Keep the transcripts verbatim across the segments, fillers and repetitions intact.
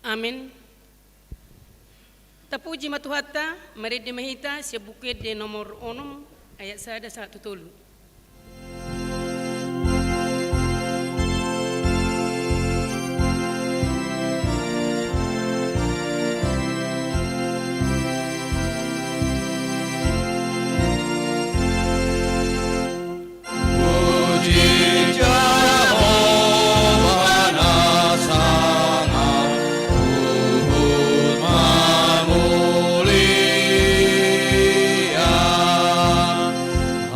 Amen. Tapuji ma Tuhanta, marende ma hita sian Buku Ende nomor onom, ayat sada sahat tu tolu. Puji Jahowa na sangap, huhut mamulia.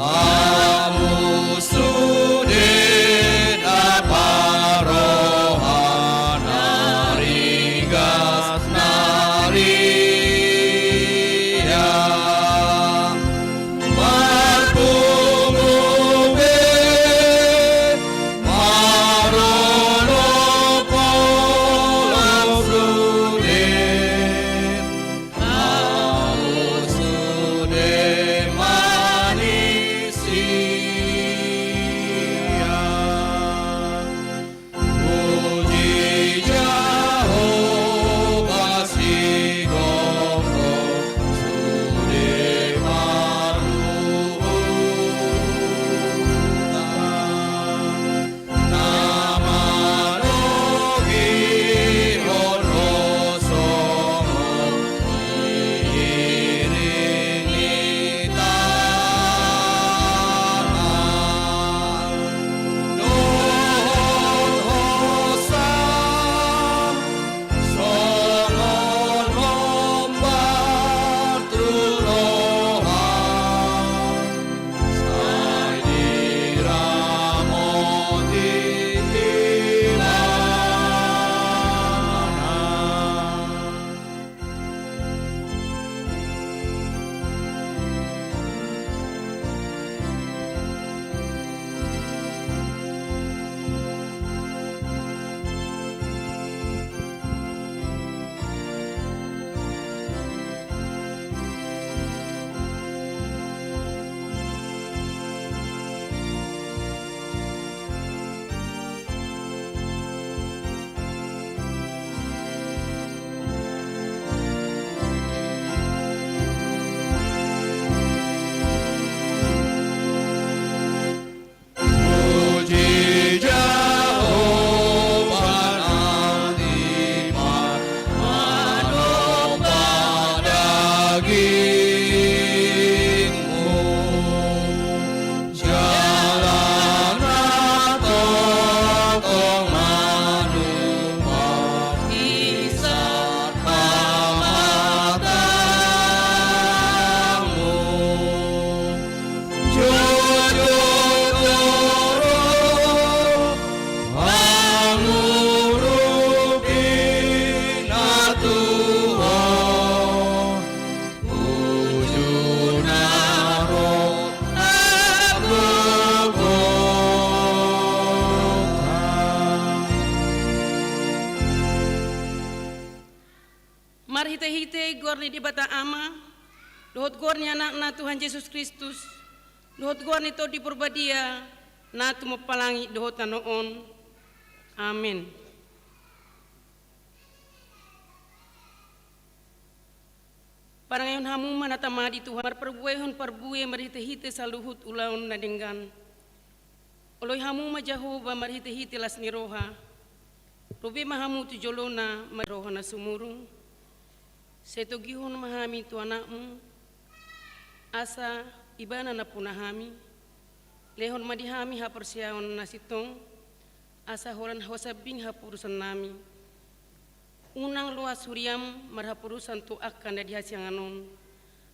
Hamu sude na parroha na ringgas na riang, marpungu be marolopolop sude, hamu sude manisia. Puji Jahowa sigogo sude parluhutan, na manogihon songon iring ni tangan. Dohot hosa songon hombar tu roha, sai diramoti Ibana. Puji Jahowa na tipa manomba dagingmu. Jala na tongtong manumpak isar pamatangmu. Jotjot do ro pangurupi na tu ho. Uju na ro na gogo. Marhitehite goar ni Debata Ama, dohot goar ni Anakna Tuhan Jesus Kristus, dohot goar ni Tondi Porbadia, na tumompa langit dohot tano on. Amen. Parangeon hamu ma na tamadi Tuhan, marparbuehon parbue marhitehite saluhut ulaon na denggan. Oloi hamu ma Jahowa marhitehite las ni roha. Ro be ma hamu tu jolona marroha na sumurung. Sai togihon ma hami tu Anakmu, asa Ibana nampuna hami. Lehon ma di hami haporseaon na sintong, asa holan Ho sambing haporusannami. Unang loas huriam marhaporusan tu angka na di hasiangan on,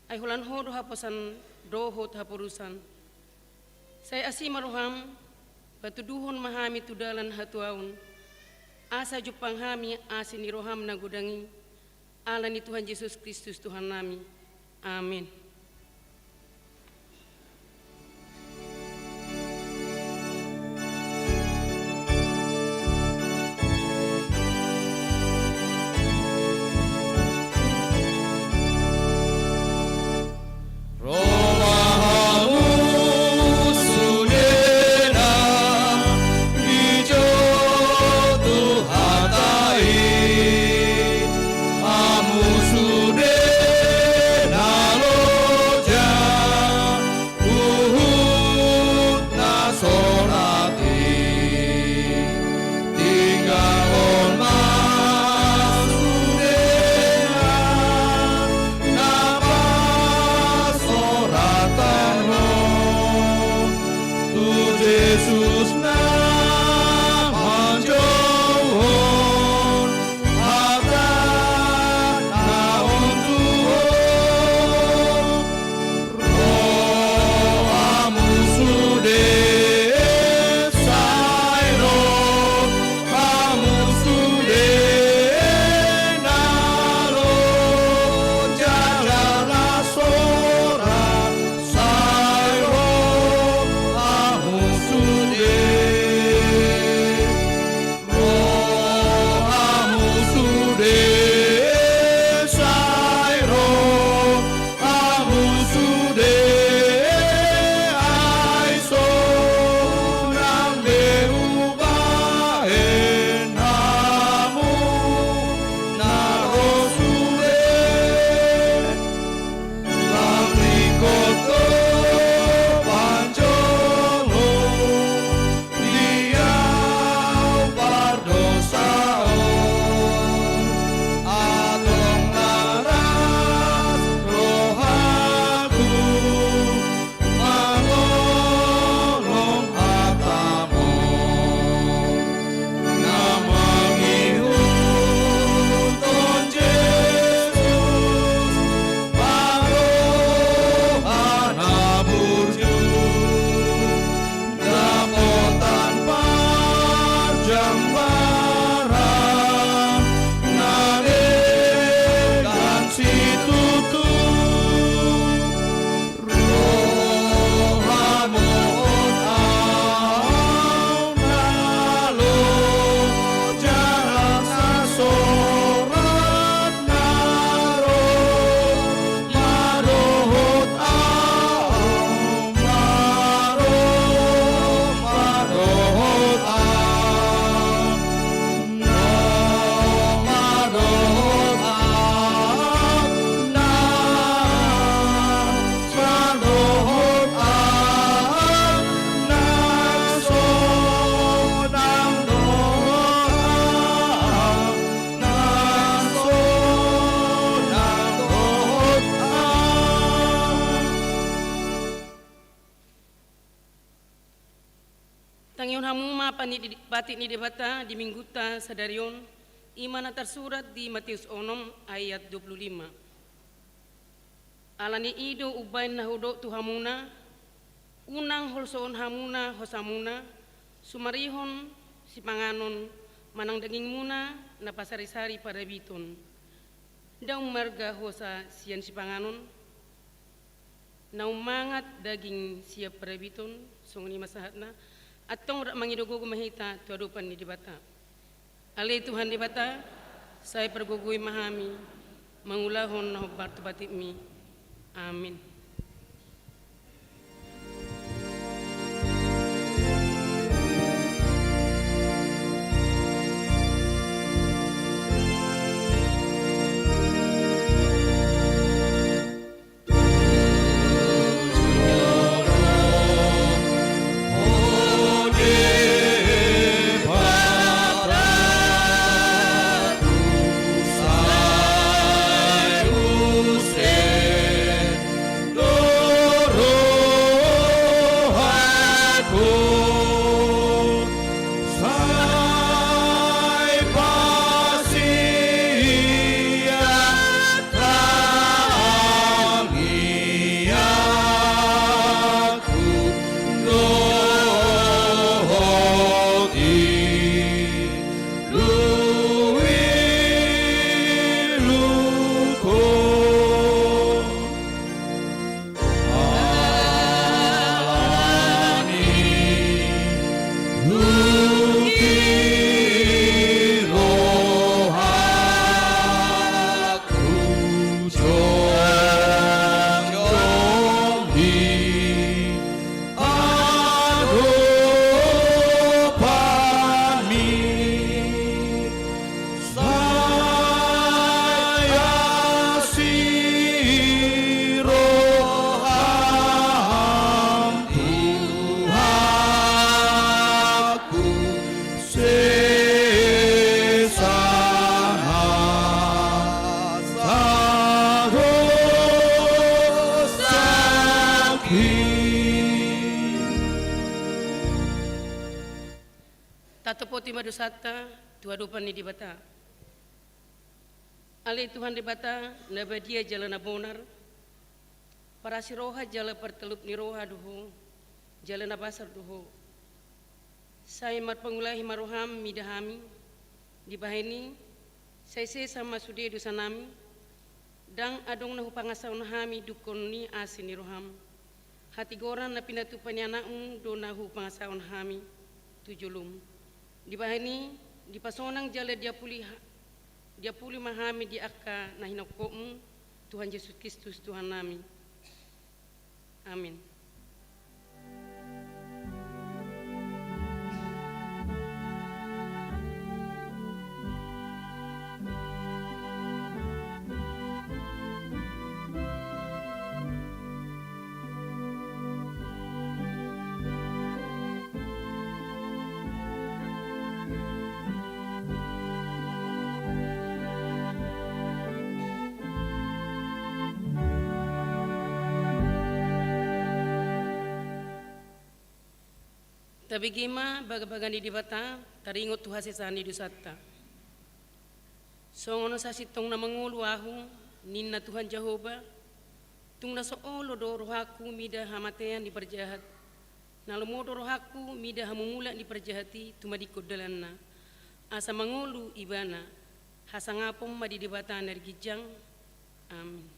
ai holan Ho do haposan dohot haporusan. Sai asi ma roham, patuduhon ma hami tu dalan hatuaon, asa jumpang hami asi ni roham na godang i, ala ni Tuhan Jesus Kristus Tuhannami. Amen. Ro ma hamu sudena, dijou Tuhanta i. Tangihon hamu ma patik ni Debata di Minggunta sadari on, i ma na tarsurat di Mateus onom ayat dua puluh lima. Ala ni i do umbahen na hudok tu hamuna, unang holsohon hamuna hosamuna, sumarihon sipanganon manang dagingmuna na pasarisari parabiton. Ndang marga hosa sian sipanganon, na ummangat daging sian parabiton, songon i ma sahatna, antong rap mangido gogo ma hita tu adopan ni Debata. Ale Tuhan Debata, sai pargogoi ma hami mangulahon na hombar tu patikmi. Amin. Tatopoti ma dosanta tu adopan ni Debata. Ale Tuhan Debata, na badia jala na bonar, parasi roha jala partellup ni roha do Ho, jala na basar do Ho. Sai marpangulahi ma roham mida hami, dibahen i, sai sesa ma sude dosanami, ndang adong na hupangasahon hami dungkon ni asi ni roham. Hatigoran na pinatupa ni Anakmu do na hupangasahon hami tu jolom. Dibahen i, dipasonang jala diapuli ha-, diapuli ma hami di angka na hinongkopmu, Tuhan Jesus Kristus Tuhannami. Amin. Tabege ma bagabaga ni Debata, taringot tu hasesaan ni dosanta. Songon sasintongna mangolu ahu, ninna Tuhan Jahowa, tung na so olo do rohangku mida hamatean ni parjahat, na lomo do rohangku mida hamumulak ni parjahat i tumadingkon dalanna, asa mangolu ibana. Hasangapon ma di Debata na ginjang. Amin.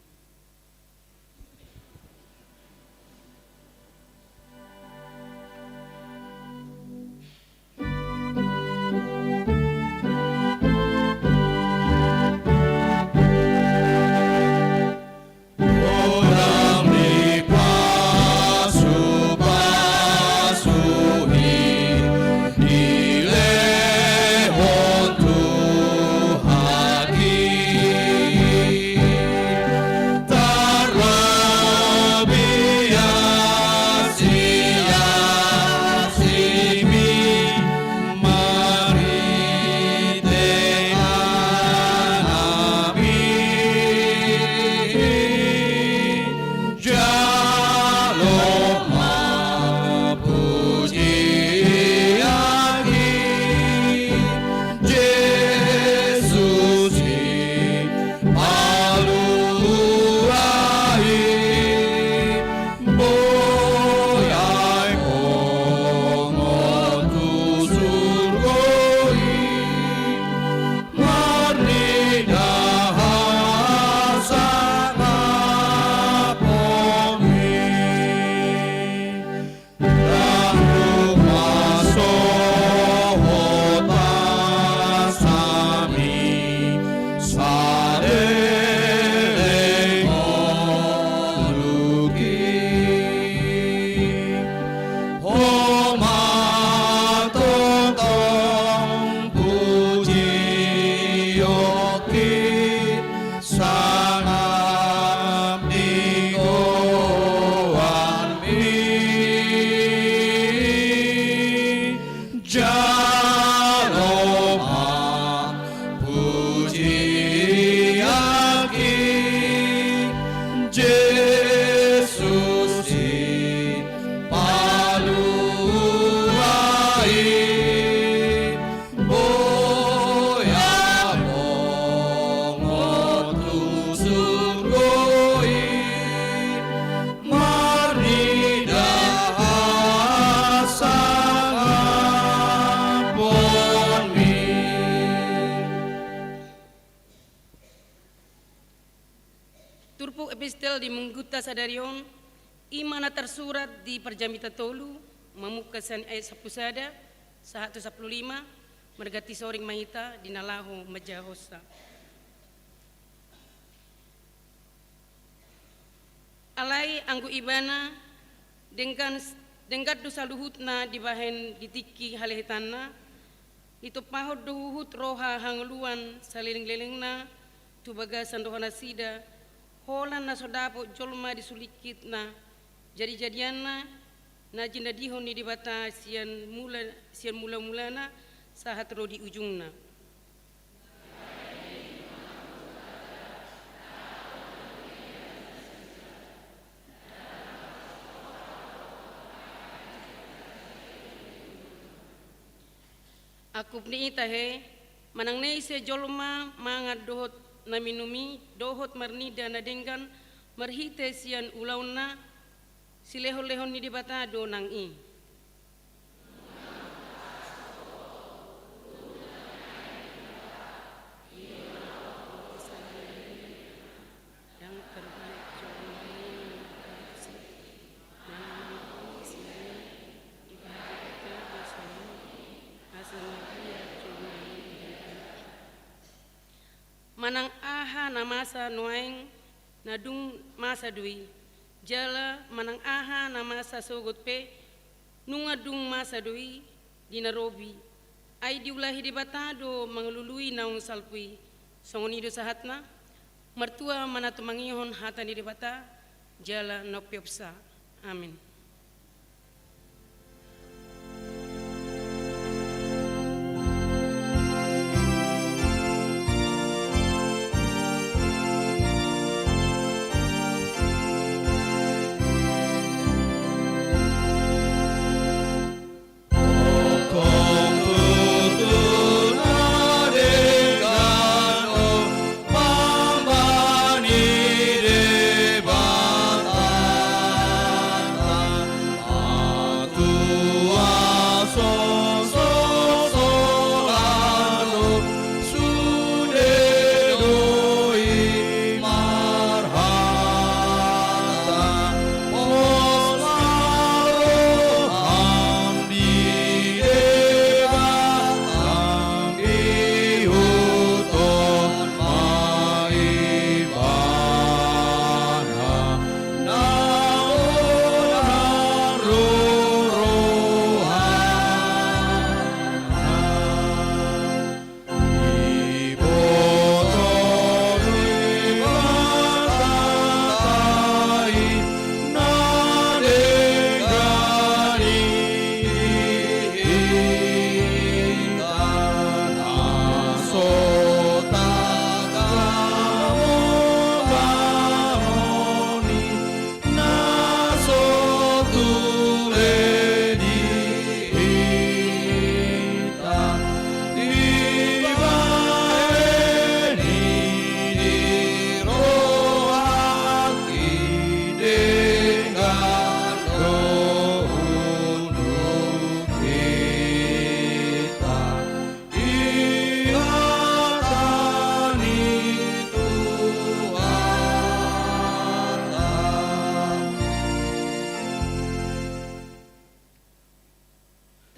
Tel di minggunta sadari on, i ma na tarsurat di Parjamita tolu, mamungka sian ayat sampulu sada sahat tu sampulu lima, marganti soring ma hita di na laho manjahahonsa. Alai anggo ibana, denggan, denggan do saluhutna dibahen di tingki halehetanna, ditompahon do huhut roha hangoluan salelenglelengna tu bagasan rohanasida, holan na so dapot jolma di sulingkit na jadijadianna, na jinadihon ni Debata sian mula, sian mulamulana sahat ro di ujungna. Angkup ni i tahe, manang na ise jolma mangan dohot na minum i, dohot marnida na denggan marhite sian ulaonna, silehonlehon ni Debata do nang i. Manang aha na masa nuaeng, na dung masa do i, jala manang aha na masa sogot pe, nunga dung masa do i di na robi. Ai diulahi Debata do mangalului naung salpu i. Songon i do sahatna. Martua ma na tumangihon hata ni Debata jala na umpeopsa. Amin.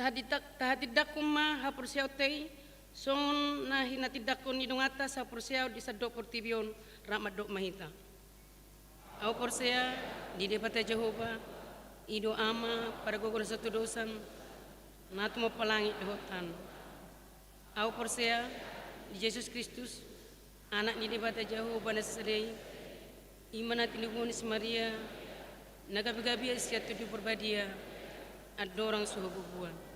Tahatindak-, tahatindangkon ma haporseaonta i, songon na hinatindangkon ni donganta sahaporseaon di sandok portibi on, rap mandok ma hita. Ahu porsea di Debata Jahowa, i do Ama, pargogo na so tudosan, na tumompa langit dohot tano. Ahu porsea di Jesus Kristus, Anak ni Debata Jahowa na sasada i, i ma na tinubuhon ni si Maria, na gabegabe sian Tondi Parbadia, andorang so habuabuan.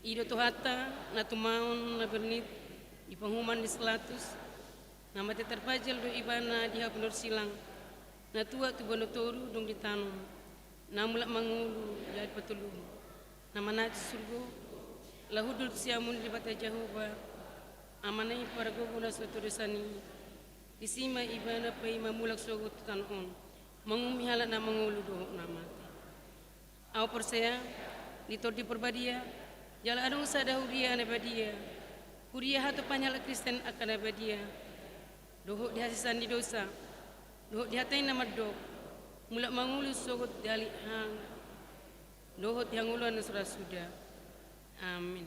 I do Tuhanta, na tumaon na bernit di panguhuman ni si Pilatus, na mate tarpajal do ibana di hau pinarsilang, na tuat tu banua toru dung ditanom, na mulak mangolu jala dipatoluhon, na manaek tu surgo, laho hundul tu siamun ni Debata Jahowa, Amana i pargogo na so tudosan i, disi ma ibana paima mulak sogot tu tano on, manguhumi halak na mangolu dohot na mate. Ahu porsea di Tondi Parbadia, jala adong sada huria na badia, huria hatupa ni halak Kristen angka na badia, dohot di hasesaan ni dosa, Dohot di hata i na mandok, mulak mangolu sogot dalihan, dohot di hangoluan na so ra suda. Amin.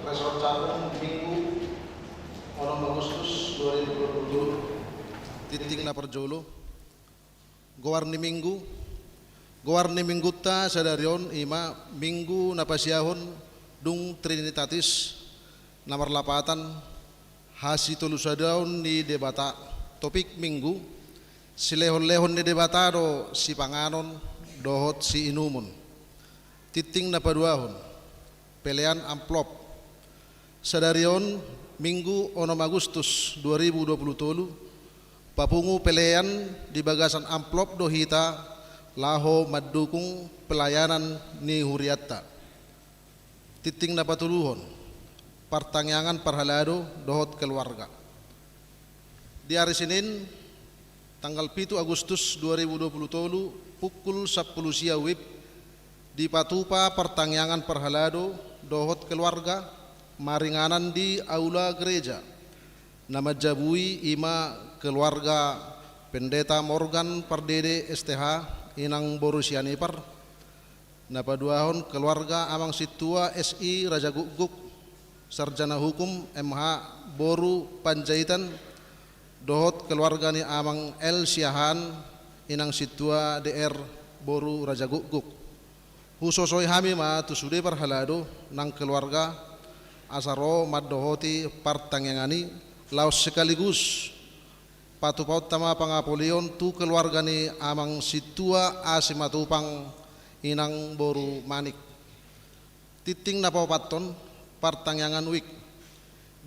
Resort Cakung, Minggu onom Agustus dua ribu dua puluh dua. Tinting na parjolo. Goar ni Minggu. Goar ni Minggunta sadari on i ma Minggu na pasiahon dung Trinitatis, na marlapatan hasitolusadaon ni Debata. Topik Minggu: silehonlehon ni Debata do sipanganon dohot siinumon. Tinting na paduahon, pelean amplop. Sadari on, Minggu onom Agustus dua ribu dua puluh tolu, papungu pelean di bagasan amplop do hita laho mandukung pelayanan ni hurianta. Tinting na patoluhon, partangiangan parhalado dohot keluarga. Di ari Senin, tanggal pitu Agustus dua ribu dua puluh tolu, pukul sampulu sia WIB, dipatupa partangiangan parhalado dohot keluarga maringanan di aula gereja. Na manjabui i ma keluarga Pendeta Morgan Pardede, S T H, inang boru Sianipar. Na paduahon, keluarga Amang Sintua S I Rajagukguk, sarjana hukum, M H, boru Panjaitan, dohot keluarga ni Amang L Siahaan, inang Sintua D R, boru Rajagukguk. Husosoi hami ma tu sude parhalado nang keluarga, asa ro mandohoti partangiangan i, laos sekaligus patupaonta ma pangapolion tu keluarga ni Amang Sintua A. Simatupang, inang boru Manik. Tinting na paopathon, partangiangan WIB.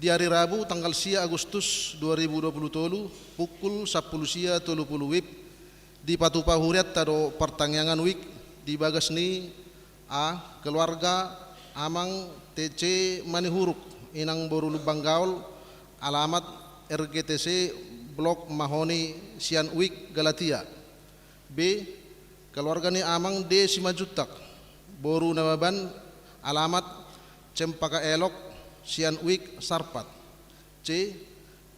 Di ari Rabu, tanggal sia Agustus dua ribu dua puluh tolu, pukul sampulu sia tolu puluh WIB, dipatupa hurianta do partangiangan WIB di bagas ni: A, keluarga Amang T C Manihuruk, inang boru Lumban Gaol, alamat R G T C Blok Mahoni, sian WIB Galatia. B, keluarga ni Amang D Simanjuntak, boru Nababan, alamat Cempaka Elok, sian WIB Sarpat. C,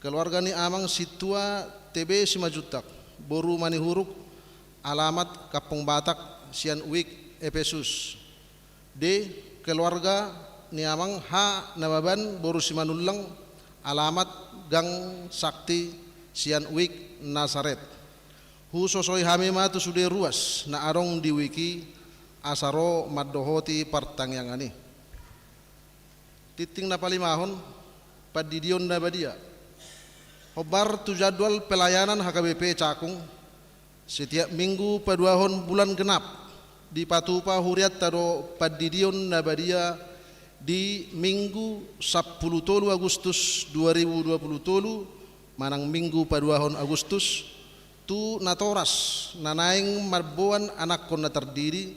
keluarga ni Amang Sintua T B Simanjuntak, boru Manihuruk, alamat Kampung Batak, sian WIB Epesus. D, keluarga ni Amang H Nababan, boru Simanullang, alamat Gang Sakti, sian WIB Nasaret. Husosoi hami ma tu sude ruas na adong di WIB i, asa ro mandohoti partangiangan i. Tinting na palimahon, pandidion na badia. Hombar tu jadwal pelayanan H K B P Cakung, setiap Minggu paduahon bulan genap, dipatupa hurianta do pandidion na badia di Minggu sampulu tolu Agustus dua ribu dua puluh tolu, manang Minggu paduahon Agustus, tu natoras na naeng mamboan anakkon na tardidi,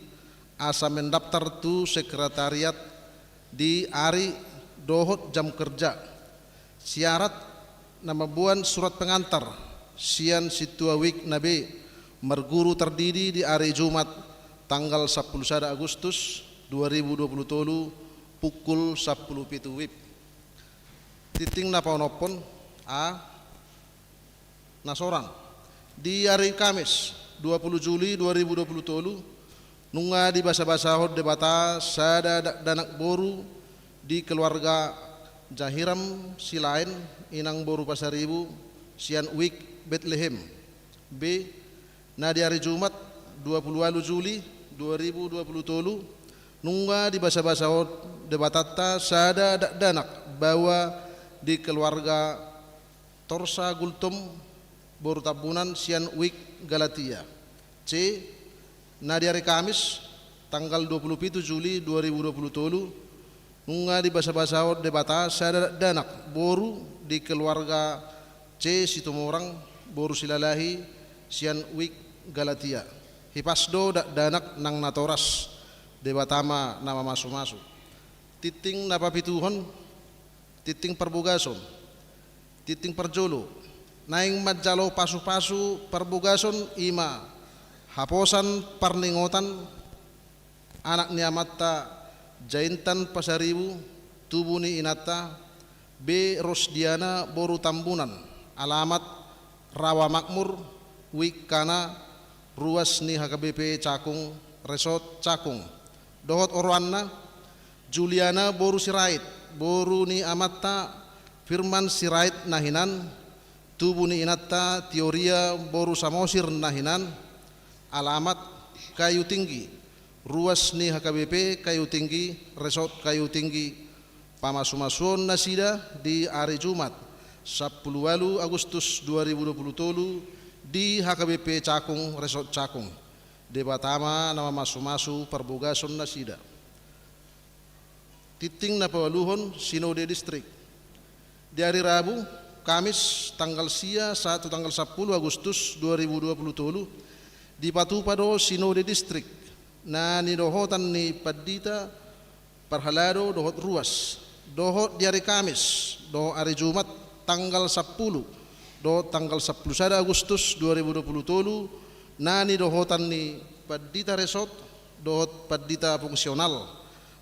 asa mendaftar tu sekretariat di ari dohot jam kerja. Syarat na mamboan surat pengantar sian sintua WIB na be marguru tardidi di ari Jumat, tanggal sampulu sada Agustus dua ribu dua puluh tolu, pukul sampulu pitu WIB. Tinting na paonomhon, A, na sorang. Di ari Kamis, dua puluh Juli dua ribu dua puluh tolu, nunga dibasabasahon Debata sada dakdanak boru di keluarga Jahiram Silaen, inang boru Pasaribu, sian WIB Betlehem. B, na di ari Jumat, dua puluh ualu Juli dua ribu dua puluh tolu, nunga dibasabasahon Debatanta sada dakdanak baoa di keluarga Torsa Gultom, boru Tambunan, sian WIB Galatia. C, na di ari Kamis, tanggal dua puluh pitu Juli dua ribu dua puluh tolu, nunga dibasabasahon Debata sada dakdanak boru di keluarga C Situmorang, boru Silalahi, sian WIB Galatia. Hipas do dakdanak nang natoras, Debata ma na mamasumasu. Tinting na papituhon, tinting parbogason. Tinting parjolo, naeng manjalo pasupasu parbogason i ma haposan parningotan anak ni amanta Jaintan Pasaribu, tubu ni inanta B Rosdiana boru Tambunan, alamat Rawa Makmur, WIB Kana, ruas ni H K B P Cakung, Resort Cakung, dohot oroanna Juliana boru Sirait, boru ni amanta Firman Sirait na hinan, tubu ni inanta Teoria boru Samosir na hinan, alamat Kayu Tinggi, ruas ni H K B P Kayu Tinggi, Resort Kayu Tinggi, pamasumasuon nasida di ari Jumat, sampulu ualu Agustus dua ribu dua pulu tolu, di H K B P Cakung, Resort Cakung. Debata ma na mamasumasu parbogason nasida. Tingting na paualuhon, Sinode Distrik. Di ari Rabu, Kamis, tanggal sia sahat tu tanggal sampulu Agustus dua ribu dua pulu tolu, dipatupa do Sinode Distrik na nidohotan ni pandita parhalado dohot ruas, dohot di ari Kamis dohot ari Jumat, tanggal sampulu dohot tanggal sampulu sada Agustus dua ribu dua pulu tolu, na nidohotan ni pandita resort dohot pandita fungsional,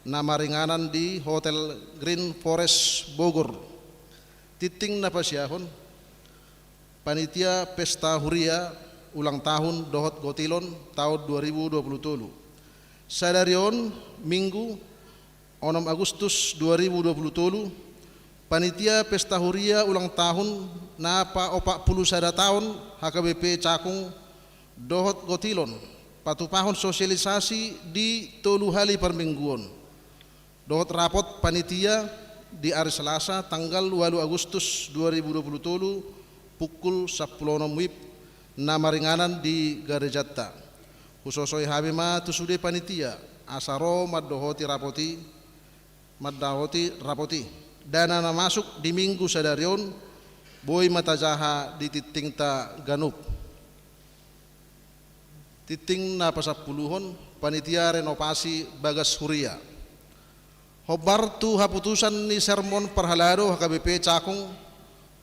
na maringanan di Hotel Green Forest Bogor. Tingting na pasiahon, panitia pesta huria ulang tahun dohot gotilon taon dua ribu dua pulu tolu. Sadari on, Minggu, onom Agustus dua ribu dua pulu tolu, panitia pesta huria ulang tahun na paopat pulu sada taon H K B P Cakung dohot gotilon, patupahon sosialisasi di tolu hali parmingguon. Dohot rapot panitia di ari Selasa tanggal ualu Agustus dua ribu dua pulu tolu, pukul sampulu onom wib, na maringanan di garejanta. Husosoi hami ma tu sude panitia asa ro mandohoti rapot i, mandohoti rapot i. Dana na masuk di Minggu sadari on boi ma tajaha di tingtingta ganup. Tingting na pasampuluhon, panitia renovasi bagas huria. Hombar tu haputusan ni sermon parhalado H K B P Cakung,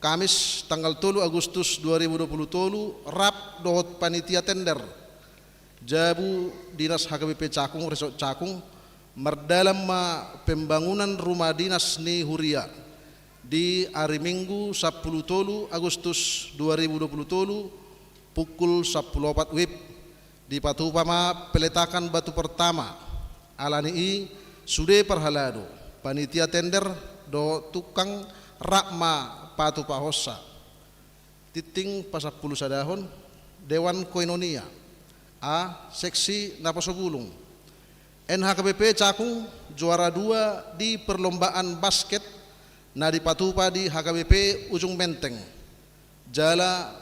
Kamis tanggal tolu Agustus dua ribu dua pulu tolu, rap dohot panitia tender, jabu dinas H K B P Cakung, Resort Cakung, mardalan ma pembangunan rumah dinas ni huria. Di ari Minggu sampulu tolu Agustus dua ribu dua pulu tolu, pukul sampulu opat wib, dipatupa ma peletakan batu pertama. Ala ni i, sude parhalado, panitia tender dohot tukang rap ma patupahonsa. Tingting pasampulu sadahon, Dewan Koinonia. A, seksi na poso bulung. N H K B P Cakung juara dua di perlombaan basket na dipatupa di H K B P Ujung Menteng. Jala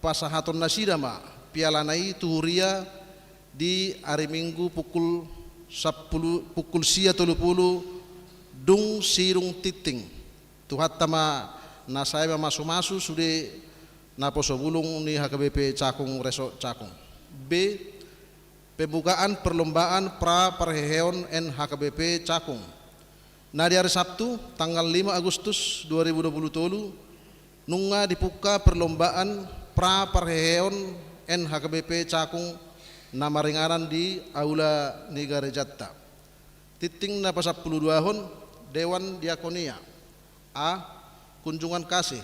pasahaton nasida ma pialana i tu huria di ari Minggu pukul sampulu, pukul sia tolu pulu, dung sidung tingting. Tuhanta ma na sai mamasumasu sude na poso bulung ni H K B P Cakung, Resort Cakung. B, pembukaan perlombaan pra parheheon N H K B P Cakung. Na di ari Sabtu, tanggal lima Agustus dua ribu dua pulu tolu, nunga dibuka perlombaan pra parheheon N H K B P Cakung na maringanan di aula ni garejanta. Tingting na pasampulu duahon, Dewan Diakonia. A, kunjungan kasih.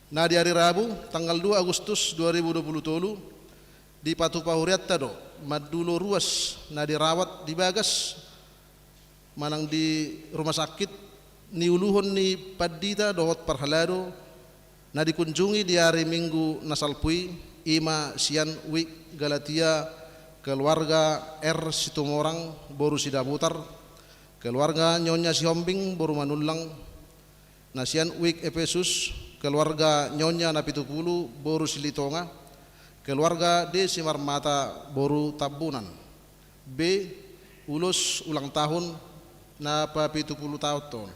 Na di ari Rabu, tanggal dua Agustus dua ribu dua pulu tolu, dipatupa hurianta do mandulo ruas na dirawat di bagas manang di rumah sakit, niuluhon ni pandita dohot parhalado, na dikunjungi di ari Minggu na salpu i, i ma sian Wik Galatia, keluarga R Situmorang boru Sidabutar, keluarga Nyonya Sihombing boru Manullang, na sian Wik Epesus, keluarga Nyonya Napitupulu boru Silitonga, keluarga D Simarmata boru Tambunan. B, ulos ulang tahun na papitupulu taon on.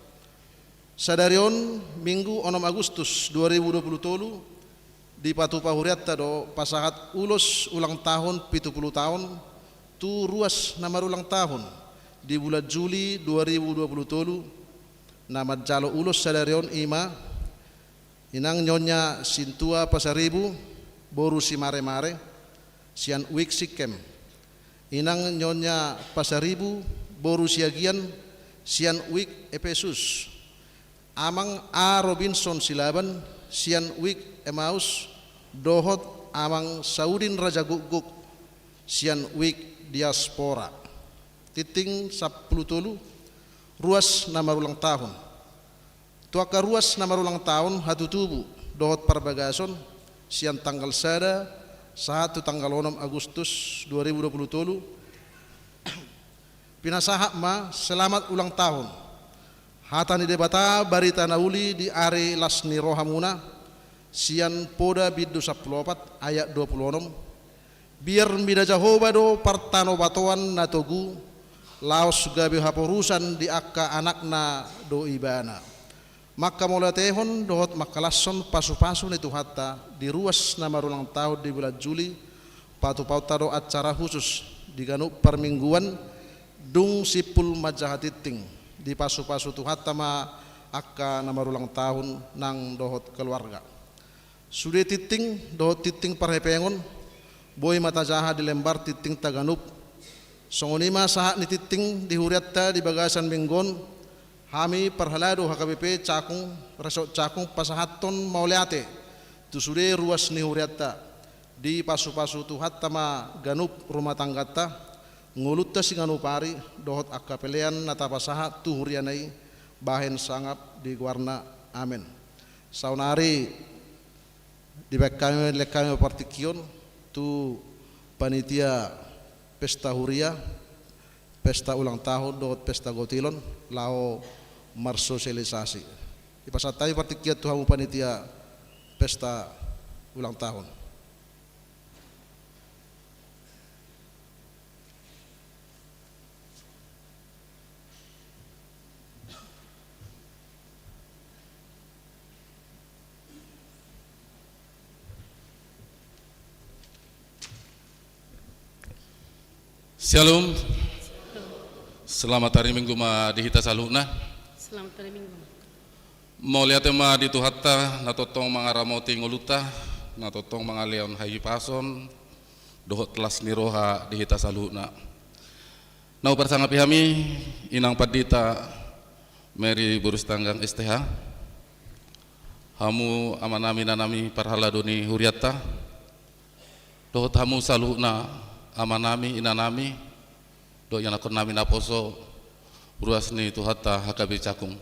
Sadari on, Minggu onom Agustus dua ribu dua pulu tolu, dipatupa hurianta do pasahat ulos ulang tahun pitupulu taon tu ruas na marulang tahun di bulan Juli dua ribu dua pulu tolu. Na manjalo ulos sadari on i ma Inang Nyonya Sintua Pasaribu boru Simaremare, sian Wik Singkem. Inang Nyonya Pasaribu boru Siagian, sian Wik Epesus. Amang A Robinson Silaban, sian Wik Emaus, dohot Amang Saudin Rajagukguk, sian Wik Diaspora. Tingting sampulu tolu, Ruas na marulang tahun. Tu angka ruas na marulang tahun hatutubu dohot parbagason sian tanggal sada sahat tu tanggal onom Agustus dua ribu dua puluh tolu, pinasahat ma selamat ulang tahun. Hata ni Debata, barita na uli di ari las ni rohamuna, sian Poda bindu sampulu opat ayat dua puluh onom. Biar mida Jahowa do partanobatoan na togu, laos gabe haporusan di angka anakna do ibana. Mangkamauliatehon dohot mangkalashon pasupasu ni Tuhanta di ruas na marulang tahun di bulan Juli, patupaonta do acara khusus di ganup parmingguan, dung simpul manjaha tingting, dipasupasu Tuhanta ma angka na marulang tahun nang dohot keluarga. Sude tingting dohot tingting parhepengon boi ma tajaha di lembar tingtingta ganup. Songon i ma sahat ni tingting di hurianta di bagasan minggu on, hami parhalado H K B P Cakung, Resort Cakung, pasahathon mauliate tu sude ruas ni hurianta. Dipasupasu Tuhanta ma ganup rumah tangganta, ngolunta siganup ari dohot angka pelean na tapasahat tu huriana i, bahen sangap di goarna. Amen. Saonari dibaen hami, dilehon hami partingkian tu panitia pesta huria, pesta ulang tahun dohot pesta gotilon, laho marsosialisasi. Dipasahat hami partingkian tu hamu panitia pesta ulang tahun. Syalom. Selamat hari Minggu ma di hita saluhutna. Selamat hari Minggu. Mauliate ma di Tuhanta, na tongtong mangaramoti ngolunta, na tongtong mangalehon hahipason dohot las ni roha di hita saluhutna. Na huparsangapi hami, Inang Pandita Mary Borus Tanggang S T H, hamu amanami inanami parhalado ni hurianta, dohot hamu saluhutna amanami inanami, dohot ianakkonnami naposo, ruas ni Tuhanta H K B Cakung.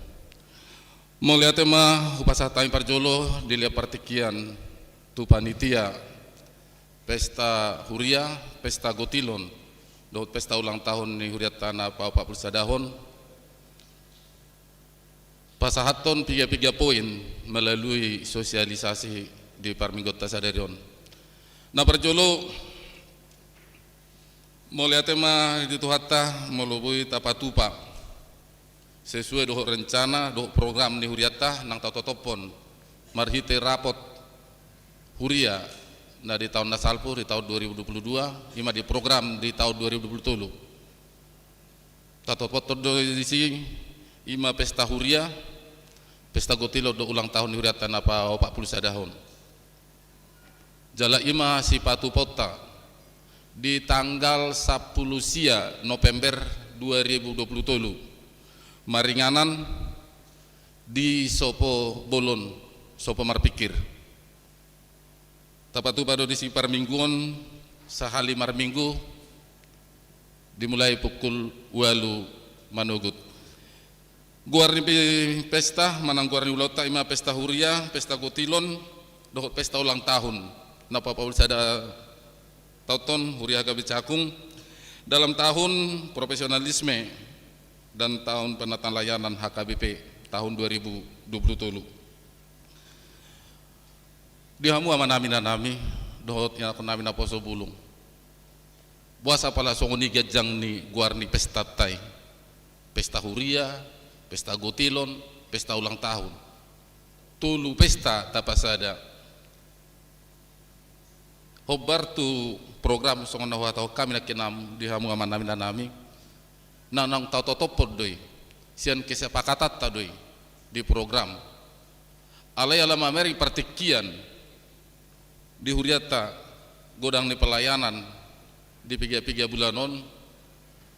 Mauliate ma hupasahat hami parjolo dilehon partingkian tu panitia pesta huria, pesta gotilon, dohot pesta ulang tahun ni hurianta na paopat pulu sadahon. Pasahathon piga-piga poin melalui sosialisasi di parmingguanta sadari on. Na parjolo, mauliate ma di Tuhanta molo boi tapatupa sesuai dohot rencana dohot program ni hurianta nang tatotophon marhite rapot huria na di taon na salpu, di taon dua ribu dua puluh dua, i ma di program di taon dua ribu dua puluh tolu. Tatopothon do disi, i ma pesta huria, pesta gotilon dohot ulang tahun ni hurianta na paopat pulu sadahon. Jala i ma sipatupaonta di tanggal sampulu sia November dua ribu dua puluh tolu, maringanan di Sopo Bolon, Sopo Marpingkir. Tapatupa do disi parmingguon, sahali marminggu, dimulai pukul ualu manogot. Goar ni pe-, pesta, manang goar ni ulaonta, i ma pesta huria, pesta gotilon, dohot pesta ulang tahun na paopat pulu sada taon on huria H K B Cakung, dalam tahun profesionalisme dan tahun penataan layanan H K B P tahun dua ribu dua puluh tolu. Di hamu amanami inanami, dohot ianakkonnami naposo bulung. Boasa pala songon i ganjang ni goar ni pestanta i? Pesta huria, pesta gotilon, pesta ulang tahun. Tolu pesta tapasada. Hombar tu program songon na huhatahon hami nangkiningan di hamu amanami inanami. Na naung tatotophon do i. Sian kesepakatanta do i di program. Alai ala mamereng partingkian di hurianta godang ni pelayanan di piga-piga bulan on,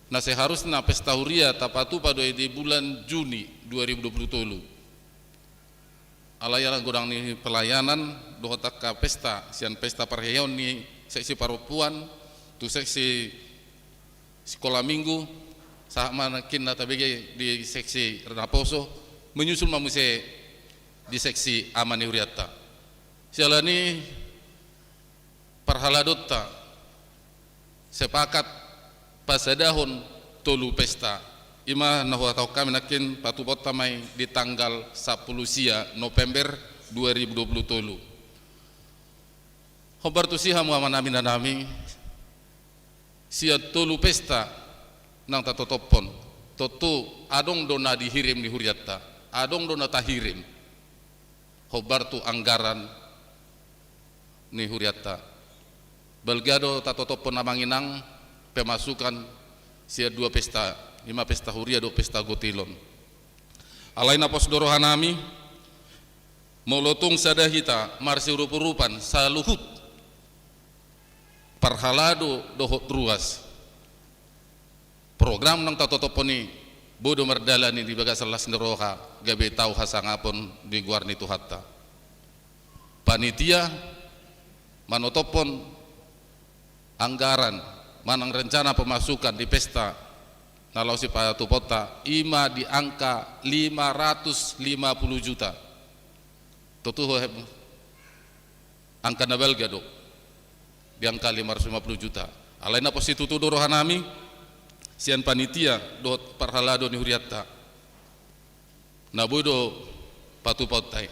na seharusna pesta huria tapatupa do i di bulan Juni dua ribu dua puluh tolu. Alai ala godang ni pelayanan dohot angka pesta, sian pesta parheheon ni seksi parompuan, tu seksi sikola minggu, Sahat ma nangkin na tabege di seksi naposo, menyusul ma muse di seksi ama ni hurianta. Siala ni parhaladonta sepakat pasadahon tolu pesta. I ma na huhatahon hami nangkin, patupaonta ma i di tanggal sampulu sia November dua ribu dua pulu tolu. Hombar tusi hamu amanami inanami, sian tolu pesta naung tatotophon, tontu adong do na dihirim ni hurianta, adong do na tahirim hombar tu anggaran ni hurianta. Balga do tatotophon amang inang pemasukan sian dua pesta, i ma pesta huria dohot pesta gotilon. Alai na pos do rohanami, molo tung sada hita marsiurupurupan saluhut parhalado dohot ruas, program naung tatotophon i boi do mardalan i di bagasan las ni roha, gabe tau hasangapon di goar ni Tuhanta. Panitia manotophon anggaran manang rencana pemasukan di pesta na laho sipatupaonta, i ma di angka lima ratus lima puluh juta. Tontu ho hem, angka na balga do, di angka lima ratus lima puluh juta. Alai na pos situtu do rohanami sian panitia dohot parhalado ni hurianta, na boi do patupaonta i.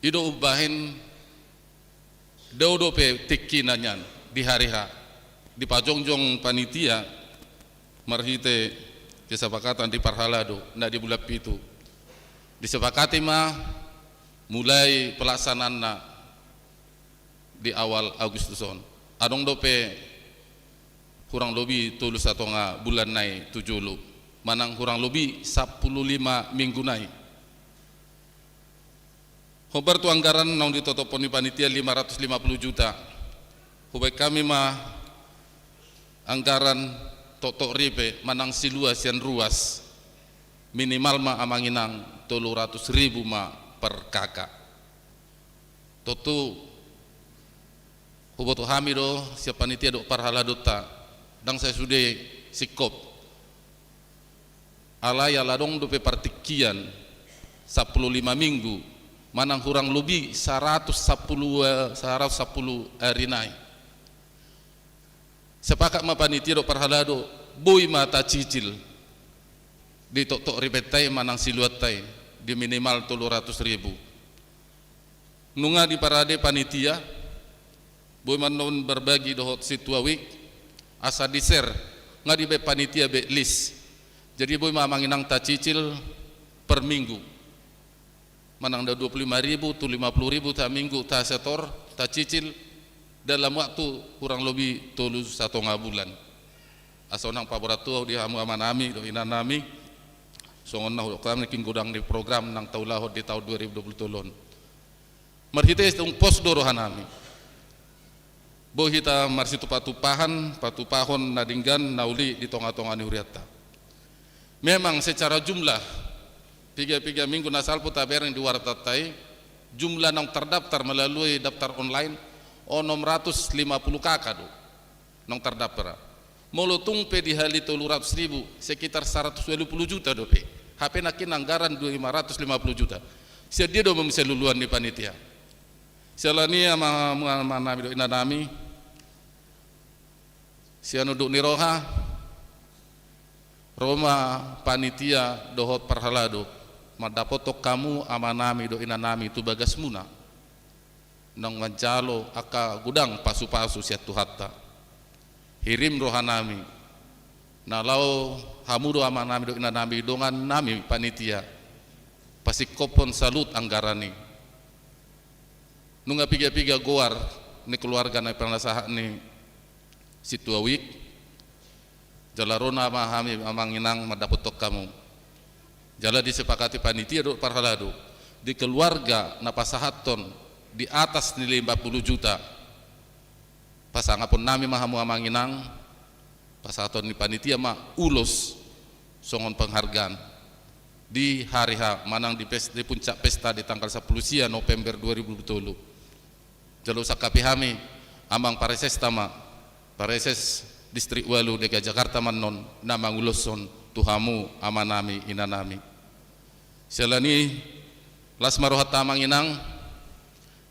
I do umbahen dao dope tingkina nian di hari H, dipajongjong panitia marhite kesepakatan di parhalado na di bulan pitu. Disepakati ma mulai pelaksanaanna di awal Agustus on. Adong dope hurang lobi tolu satonga bulan nai tu jolo, manang hurang lobi sampulu lima minggu nai. Hombar tu anggaran naung ditotophon ni panitia lima ratus lima puluh juta. Hubaen hami ma anggaran toktok ripe manang silua sian ruas, minimal ma amang inang tolu ratus ribu ma per K K. Tontu huboto hami do sian panitia dohot parhaladonta, ndang sai sude singkop. Alai ala adong dope partingkian sampulu lima minggu, manang hurang lobi saratus sampulu, eh, saratus sampulu ari nai. Sepakat ma panitia dohot parhalado, boi ma tacicil di toktok ripenta i manang siluanta i di minimal tolu ratus ribu. Nunga diparade panitia, boi ma annon berbagi dohot Sintua Week, asa di-share, nga dibaen panitia be list. Jadi boi ma amang inang tacicil per minggu. Manang da dua puluh lima ribu tu lima puluh ribu ta minggu ta setor, tacicil dalam waktu hurang lobi tolu satonga bulan. Asa unang paborat tu au di hamu amanami dohot inanami, songon na hudok hami nangkin godang ni program naung taulahon di taon dua ribu dua puluh tolu on. Marhite tung pos do rohanami, boi hita marsitupa-tupahan, patupahon na denggan na uli di tonga-tonga ni hurianta. Memang secara jumlah, piga-piga minggu na salpu tabereng di wartanta i, jumlah naung terdaftar melalui daftar online, onom ratus lima puluh K K do naung terdaftar. Molo tung pe dihali tolu ratus ribu, sekitar saratus ualu puluh juta dope. Hape nangkin anggaran dua lima ratus lima puluh juta. Sian dia do ma muse luluan ni panitia? Siala ni i ama, ama, amanami dohot inanami, sian unduk ni roha, ro ma panitia dohot parhalado mandapothon hamu amanami dohot inanami tu bagasmuna, naung manjalo angka godang pasu-pasu sian Tuhanta. Hirim rohanami, na laho hamu do amanami dohot inanami, dongannami panitia, pasingkophon saluhut anggaran i. Nunga piga-piga goar ni keluarga na pinasahat ni Sintua Week, jala ro nama ma hami amang inang mandapothon hamu. Jala disepakati panitia dohot parhalado, di keluarga na pasahathon di atas ni lima puluh juta, pasangapon nami ma hamu amang inang, pasahaton ni panitia ma ulos songon penghargaan di hari H manang di pes-, di puncak pesta di tanggal sampulu sia November dua ribu dua puluh tolu. Jala husangkapi hami amang paresesta ma, pareses Distrik Walu D K I Jakarta ma annon na manguloshon tu hamu amanami inanami. Siala ni i, las ma rohanta amang inang,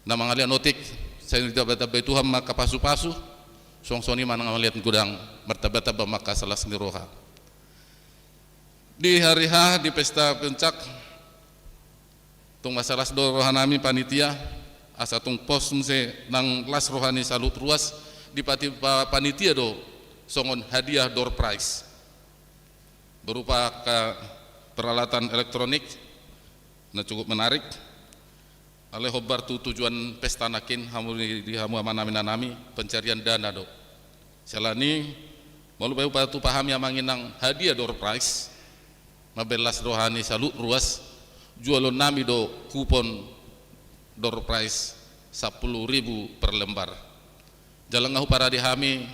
na mangalean otik, sai ditambatambai Tuhan ma angka pasupasu, suang songon i ma na mangalean godang, martambatamba ma angka las ni roha. Di hari H, di pesta puncak, tung mansai las do rohanami panitia, asa tung pos muse nang las roha ni saluhut ruas, dipati-, pa-, panitia do songon hadiah door prize. Berupa angka peralatan elektronik, na cukup menarik. Alai hombar tu tujuan pesta nangkin hamu di, di hamu amanami inanami, pencarian dana do. Siala ni i, molo pe hupatupa hami amang inang hadiah door prize, mambahen las roha ni saluhut ruas, jualonnami do kupon door prize sampulu ribu per lembar. Jala nga huparade hami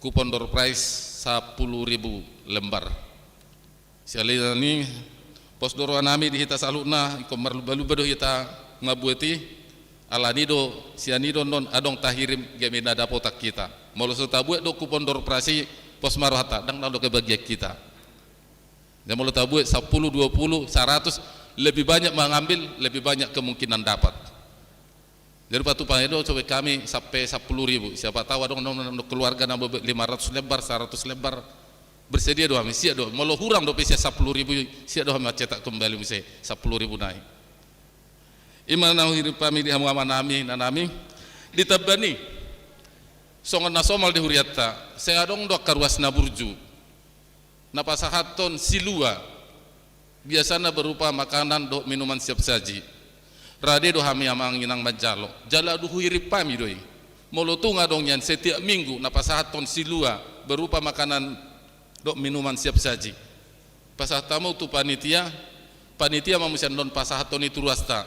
kupon door prize sampulu ribu lembar. Siala ni i, pos do rohanami di hita saluhutna, ingkon marlumba-lumba do hita mambuat i, ala ni i do, sian i do annon adong tahirim gabe na dapotan hita. Molo so tabuat do kupon door prize i, pos ma rohanta, ndang na adong kebagian hita. Jadi molo tabuat sampulu, dua puluh, saratus, lebih banyak mengambil, lebih banyak kemungkinan dapat. Jadi patupa i do, coba hami sampe sampulu ribu. Siapa tahu adong, adong, adong keluarga na mambuat lima ratus lembar, saratus lembar. Bersedia do hami, siap do. Molo hurang dope sian sampulu ribu, siap do hami mancetak kembali muse sampulu ribu nai. I ma na huhirim hami di hamu amanami inanami. Ditamba ni i, songon na somal di hurianta, sai adong do angka ruas na burju na pasahathon silua, biasana berupa makanan dohot minuman siap saji. Rade do hami amang inang manjalo, jala dung huhirim hami do i. Molo tung adong nian setiap minggu na pasahathon silua berupa makanan dohot minuman siap saji, pasahat hamu tu panitia, panitia ma muse annon pasahathon i tu ruasta,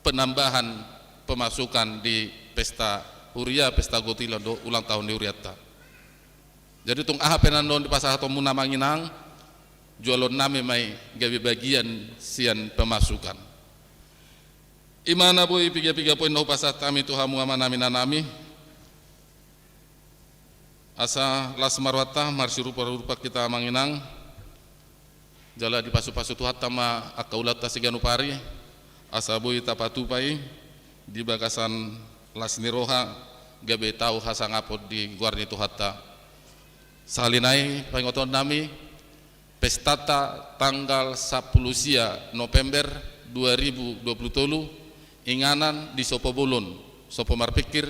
penambahan pemasukan di pesta huria, pesta gotilon dohot ulang tahun ni hurianta. Jadi tung aha pe na annon dipasahathonmuna amang inang, jualonnami ma i gabe bagian sian pemasukan. I ma na boi piga-piga poin na hupasahat hami tu hamu amanami inanami. Asa las ma rohanta, marsiurup-urupan hita amang inang. Jala dipasupasu Tuhanta ma angka ulaonta siganup ari, asa boi tapatupa i di bagasan las ni roha, gabe tau hasangapon di goar ni Tuhanta. Sahali nai pangingoton nami, pestanta tanggal sampulu sia November dua ribu dua puluh tolu, inganan di Sopo Bolon, Sopo Marpingkir,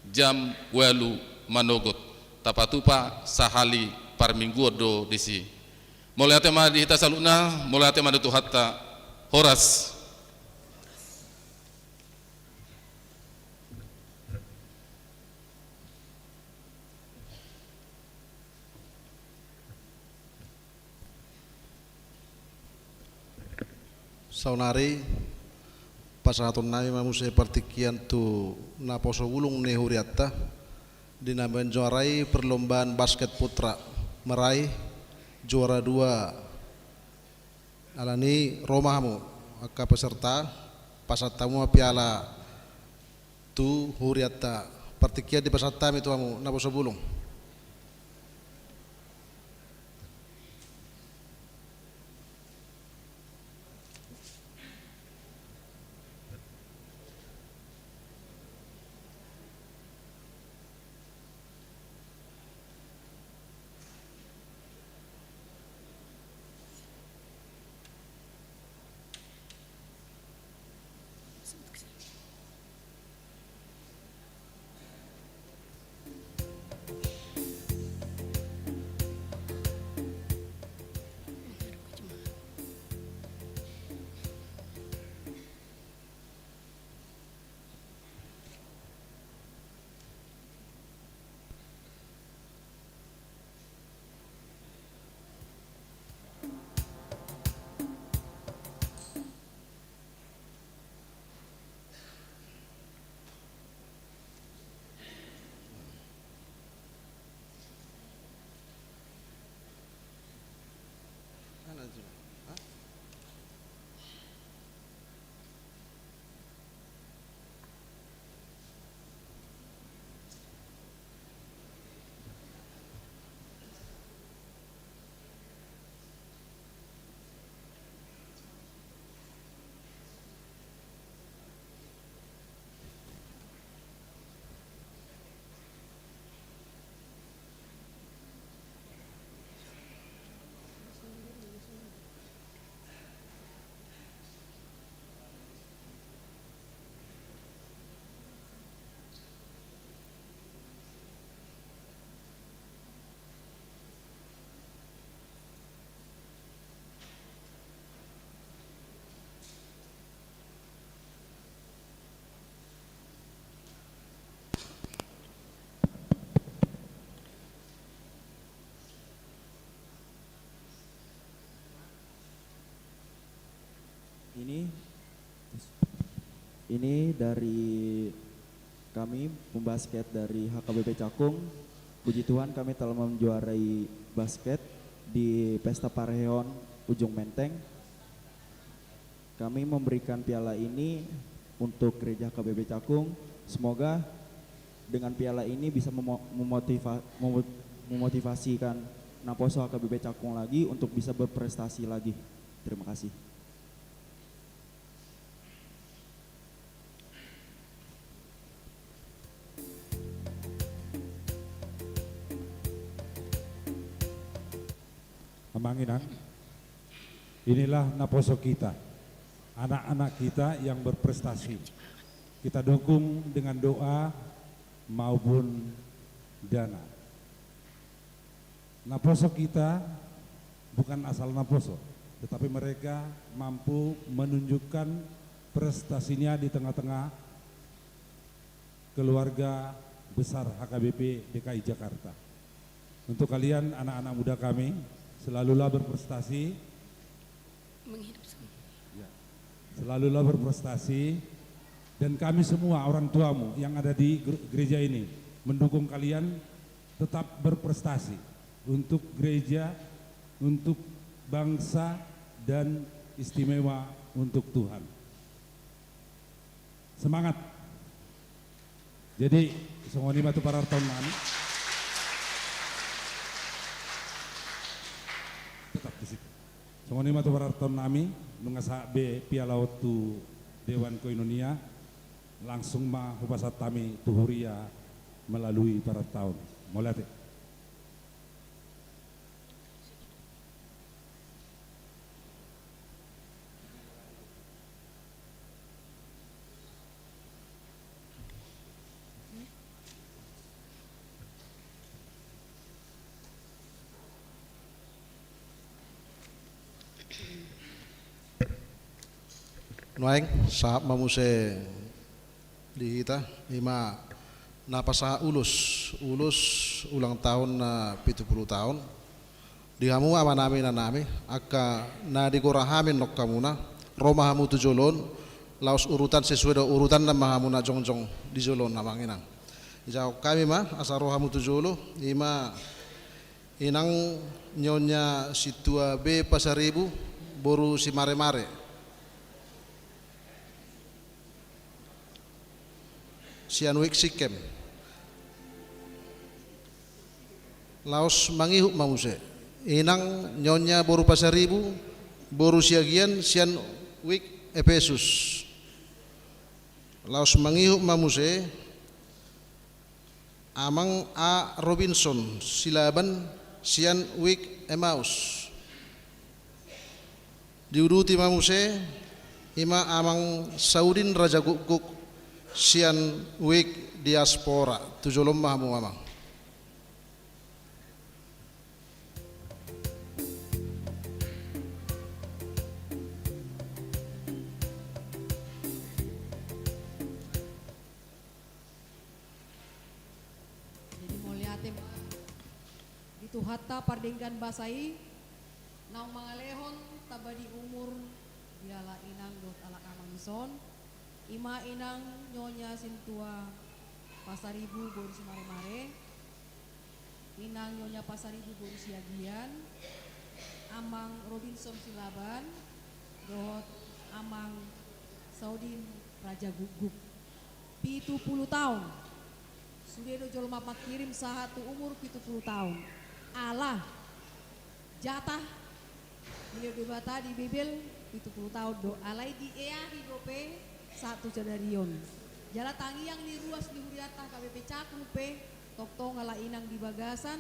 jam ualu manogot. Tapatupa sahali parmingguon do disi. Mauliate ma di hita saluhutna, mauliate ma di Tuhanta. Horas. Saonari, pasahaton nami ma muse partingkian tu naposo bulung ni hurianta, di na menjuarai perlombaan basket putra, meraih juara dua. Alani i ro ma hamu angka peserta, pasahat hamu ma piala tu hurianta, partingkian dipasahat hami tu hamu naposo bulung. Ini, ini dari kami, pembasket dari H K B P Cakung. Puji Tuhan, kami telah menjuarai basket di Pesta Parheon Ujung Menteng. Kami memberikan piala ini untuk gereja H K B P Cakung. Semoga dengan piala ini bisa memo-, memotiva-, memo-, memotivasikan naposo H K B P Cakung lagi untuk bisa berprestasi lagi. Terima kasih. Amang Inang, inilah naposo kita, anak-anak kita yang berprestasi. Kita dukung dengan doa maupun dana. Naposo kita bukan asal naposo, tetapi mereka mampu menunjukkan prestasinya di tengah-tengah keluarga besar H K B P D K I Jakarta. Untuk kalian, anak-anak muda kami, selalulah berprestasi. Menghidup semua. Ya. Selalulah berprestasi. Dan kami semua, orang tuamu yang ada di ger-, gereja ini, mendukung kalian tetap berprestasi untuk gereja, untuk bangsa, dan istimewa untuk Tuhan. Semangat. Jadi, songon i ma tu parartaon nami. Tetap di situ. Songon i ma tu parartaon nami, nunga sahat be piala on tu Dewan Koinonia, langsung ma hupasahat hami tu huria melalui parartaon. Mauliate. Nuaeng, sahat ma muse di hita, i ma na pasahat ulos, ulos ulang tahun na pitu pulu taon. Di hamu amanami, inanami, angka na digora hami annon hamuna, ro ma hamu tu jolo on, laos urutan sesuai do urutanna ma hamuna jongjong di jolo on, Amang Inang. Dijawab hami ma, asa ro hamu tu jolo, i ma Inang Nyonya Sintua B Pasaribu, boru Simaremare. Sian Wijk Sikem. Laos mangihut ma muse. Inang Nyonya boru Pasaribu, boru Siagian, sian Wijk Epesus. Laos mangihut ma muse. Amang A Robinson Silaban sian Wijk Emmaus. Diuduti ma muse, i ma Amang Saudin Rajagukguk sian Wijk Diaspora. Tu jolo on ma hamu, Amang. Jadi mauliate ma di Tuhanta pardenggan basa i, naung mangalehon tamba ni umur di halak inang dohot halak amang dison, i ma Inang Nyonya Sintua Pasaribu boru Simaremare, Inang Nyonya Pasaribu boru Siagian, Amang Robinson Silaban, dohot Amang Saudin Rajagukguk. Pitu pulu taon. Sude do jolma mangkirim sahat tu umur pitu pulu taon. Ala jatah ni Debata di Bibel pitu pulu taon do, alai dieahi dope sahat tu sadari on. Jala tangiang ni ruas ni hurianta H K B P Cakung pe, tongtong halak inang di bagasan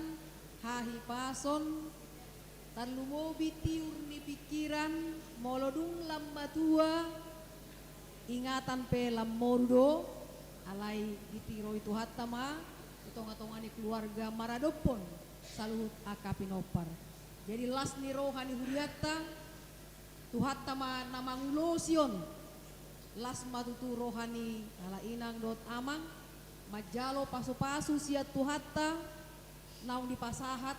hahipason, tarlumobi tiur ni pingkiran, molo dung lam matua, ingatan pe lam moru do, alai ditiroi Tuhanta ma di tongatonga ni keluarga maradophon saluhut angka pinompar. Jadi las ni roha ni hurianta, Tuhanta ma na mangulosi on. Las ma tutu roha ni halak inang dohot amang manjalo pasupasu sian Tuhanta naung dipasahat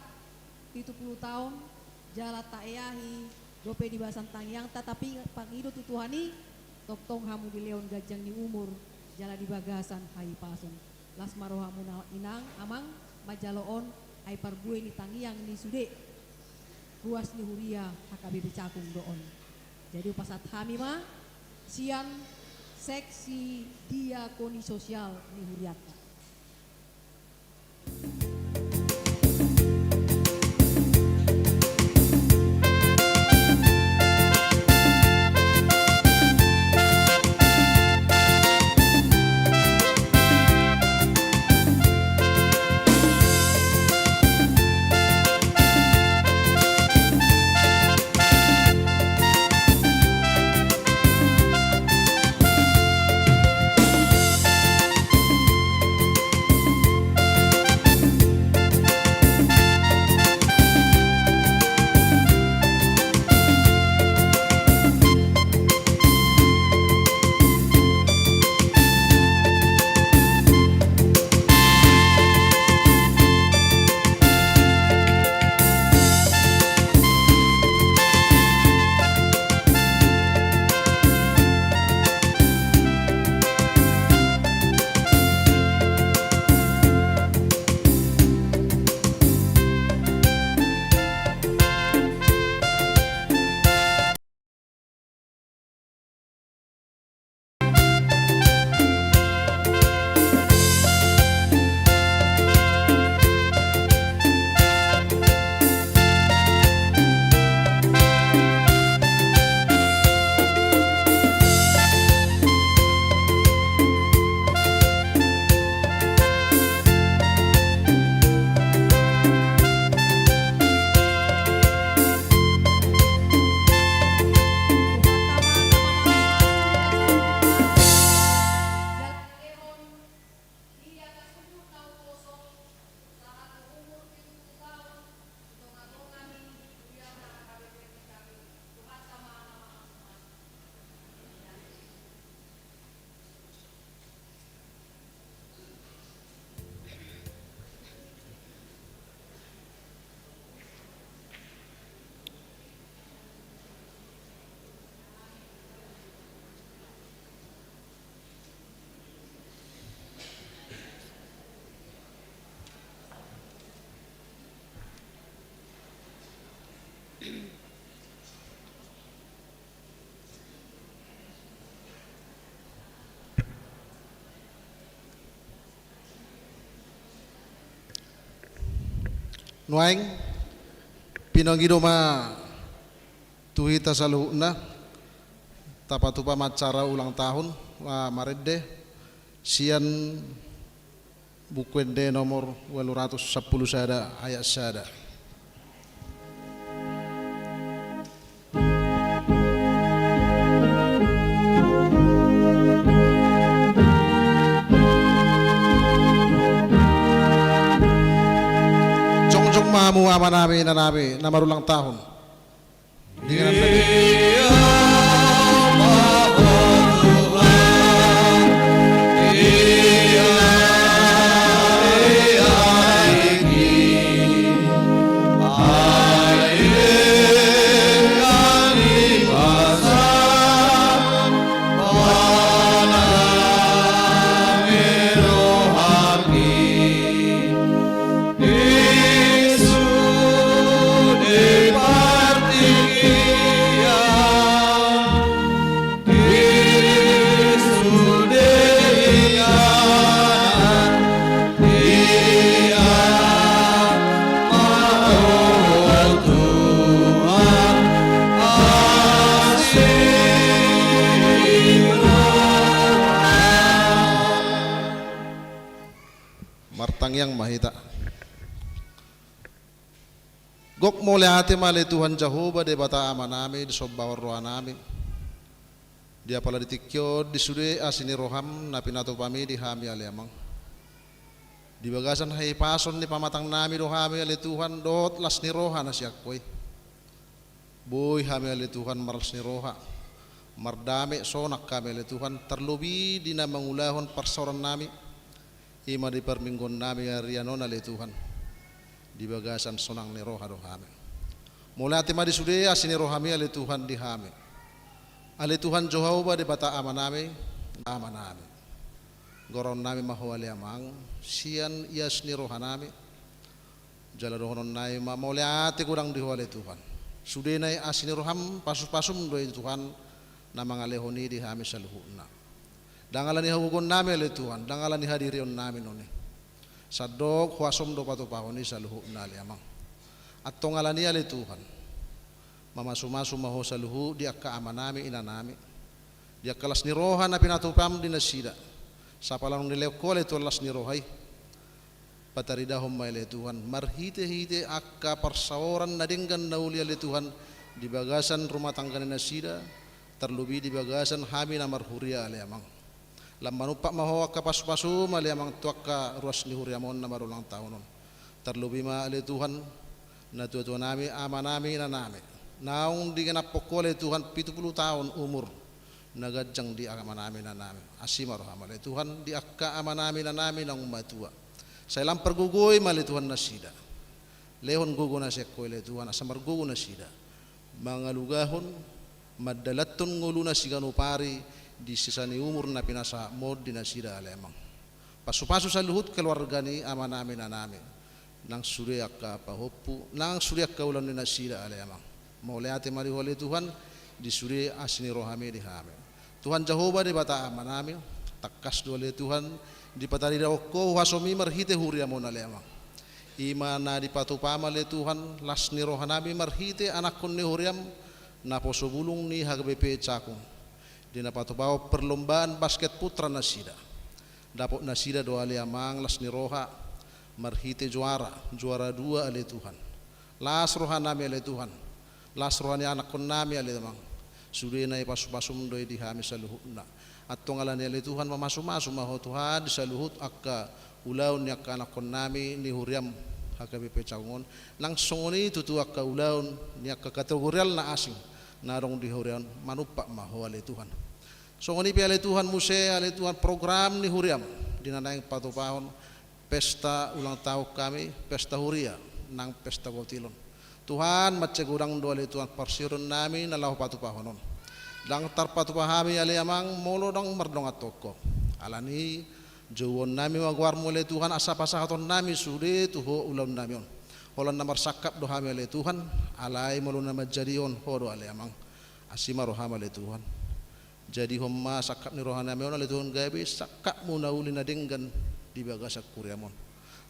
pitu pulu taon, jala taeahi Dope di bagasan tangiangta, tapi pangido tu Tuhan i, tongtong hamu dilehon ganjang ni umur, jala di bagasan hahipason. Las ma rohamuna inang, amang, manjalo on, ai parbue ni tangiang ni sude ruas ni huria H K B P Cakung do on. Jadi hupasahat hami ma sian seksi diakoni sosial ni hurianta. Nuaeng, pinangido ma tu hita saluhutna, tapatupa ma acara ulang tahun, ah, marende, sian Buku Ende nomor ualu ratus sampulu sada, ayat sada. Jongjong ma hamu amanami, inanami, na marulang tahun. Martangiang ma hita. Gok mauliate ma ale Tuhan Jahowa, Debata Amanami, disombahon rohanami. Di apala di tingki on, di sude asi ni roham na pinatupami di hami ale Amang. Di bagasan hahipason ni pamatangnami do hami ale Tuhan, dohot las ni roha na sian Ho i. Boi hami ale Tuhan marlas ni roha, mardame, sonang hami ale Tuhan, tarlobi di na mangulahon parsaorannami, i ma di parmingguonnami arian on ale Tuhan, di bagasan sonang ni roha do hami. Mauliate ma di sude asi ni rohami ale Tuhan di hami. Ale Tuhan Jahowa Debata Amanami, Amanami. Goraonnami ma Ho ale Amang, sian ias ni rohanami. Jala dohononnami ma mauliate godang di Ho ale Tuhan. Sude na i asi ni roham, pasu-pasum do i Tuhan, na mangalehon i di hami saluhutna. Ndang ala ni hagogoonnami ale Tuhan, ndang ala ni hadirionnami non i. Sandok huasom do patupahon i saluhutna ale Amang. Antong alani i ale Tuhan, mamasu-masu ma Ho saluhut di angka amanami inanami, di angka las ni roha na pinatupam di nasida. Sapala naung dilehon Ho ale Tuhan las ni roha i, pataridahon ma i ale Tuhan marhite-hite angka parsaoran na denggan na uli ale Tuhan di bagasan rumah tangga ni nasida, tarlobi di bagasan hami na marhuria ale Amang. Lam manumpak ma Ho angka pasu-pasum ale Amang tu angka ruas ni huriam on na marulang tahun on. Tarlobi ma ale Tuhan, natua-tuanami, amanami, inanami, naung digenaphon Ho ale Tuhan pitu pulu tahun umur na ganjang di amanami, inanami. Asi ma roham ale Tuhan di angka amanami, inanami naung matua. Sai lam pargogoi ma ale Tuhan nasida. Lehon gogo na sian Ho ale Tuhan asa margogo nasida mangalugahon, mandalanhon ngoluna siganup ari di sisa ni umur na pinasahatmon di nasida ale Amang. Pasu-pasu saluhut keluarga ni amanami, inanami, nang sude angka pahompu, nang sude angka ulaon ni nasida ale Amang. Mauliate ma di Ho ale Tuhan di sude asi ni rohami di hami. Tuhan Jahowa Debata Amanami, tangkas do ale Tuhan dipataridahon Ho huasom i marhite huriam on ale Amang. I ma na dipatupam ale Tuhan las ni rohanami marhite anakkon ni huriam, naposo bulung ni H K B P Cakung, di na patupahon perlombaan basket putra nasida. Dapot nasida do ale Amang las ni roha marhite juara, juara dua ale Tuhan. Las rohanami ale Tuhan, las roha ni anakkonnami ale Amang. Sude na i pasu-pasum do i di hami saluhutna. Antong alani i ale Tuhan, mamasu-masu ma Ho Tuhan di saluhut angka ulaon ni angka anakkonnami ni huriam H K B P Cakung on. Nang songon i tutu angka ulaon ni angka kategorial na asing na adong di huria on, manumpak ma Ho ale Tuhan. Songon i pe ale Tuhan muse ale Tuhan program ni huriam di na naeng patupahon pesta ulang tahun hami, pesta huria, nang pesta gotilon. Tuhan, mansai godang do ale Tuhan parsiroonnami na laho patupahon on. Ndang tarpatupa hami ale Amang molo ndang mardongan tu Ho. Alani i jouonnami ma goarmu ale Tuhan asa pasahatonnami sude tu Ho ulaonnami on. Holan na marsangkap do hami ale Tuhan, alai molo na manjadihon Ho do ale Amang. Asi ma roham ale Tuhan. Jadihon ma sangkap ni rohanami on ale Tuhan gabe sangkapmu na uli na denggan di bagasan huriam on.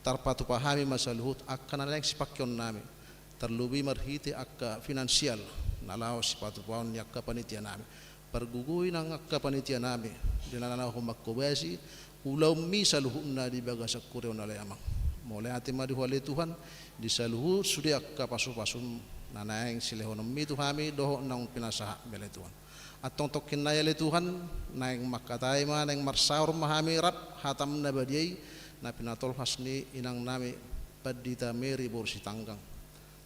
Tarpatupa hami ma saluhut angka na naeng sipangkeonnami, tarlobi marhite angka finansial na laho sipatupaon ni angka panitianami. Pargogoi nang angka panitianami di na laho manghobasi ulaonmi saluhutna di bagasan huria on ale Amang. Mauliate ma di Ho ale Tuhan di saluhut sude angka pasu-pasum na naeng silehononmi tu hami dohot naung pinasahatmi ale Tuhan. Antong tongkin nai ale Tuhan, naeng mangkatai ma, naeng marsaor ma hami rap hatam na badia i na pinatolhas ni inangnami Pandita Mary boru Sitanggang.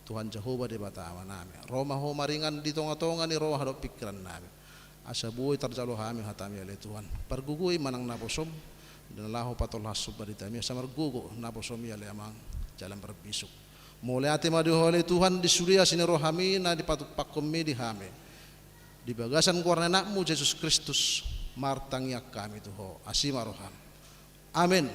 Tuhan Jahowa Debata Amanami, ro ma Ho maringan di tonga-tonga ni roha dohot pingkirannami. Asa boi tarjalo hami hatami ale Tuhan. Pargogoi ma nang naposom di na laho patolhas panditami asa margogo naposom i ale Amang jala marbisuk. Mauliate ma di Ho ale Tuhan di sude asi ni rohami na dipatumpakhonmi di hami. Di bagasan goar ni Anakmu Jesus Kristus martangiang hami tu Ho. Asi ma roham. Amen.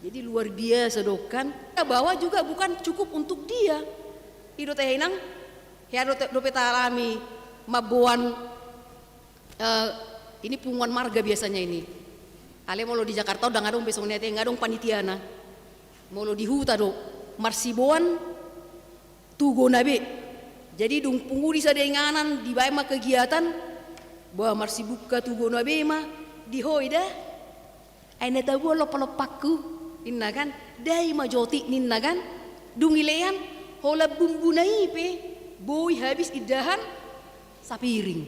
Jadi luar biasa do kan. Bahwa juga bukan cukup untuk dia. I do tahe inang, hea do, dope taalami mamboan, eh, ini punguan marga biasanya ini. Alai molo di Jakarta on ndang adong be songon i, ate, ndang adong panitiana. Molo di huta do, marsiboan tugona be. Jadi dung pungu di sada inganan dibaen ma kegiatan, bah, marsibuka tugona be ma di ho i da. Ai na tabo lompalompanku, ninna kan, dai ma jotik ninna kan, dung ilean, holan bumbuna i pe, boi habis indahan sapiring.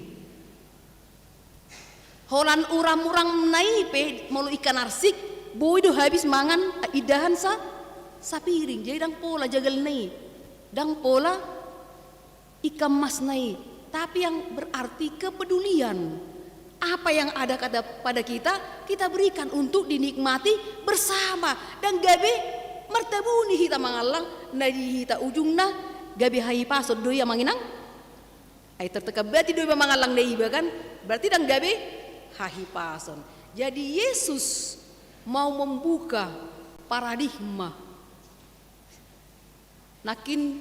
Holan uramurangna i pe, molo ikan arsik, boi do habis mangan indahan sa, sapiring. Jadi ndang pola jagalna i, ndang pola ikan masna i, tapi yang berarti kepedulian. Apa yang ada kada-, pada kita, kita berikan untuk dinikmati bersama. Ndang gabe martabuni hita mangallang, na di hita ujungna gabe hahipason do i amang inang. Ai tertekan berarti do iba mangallang na iba kan, berarti ndang gabe hahipason. Jadi Yesus mau membuka paradigma. Nangkin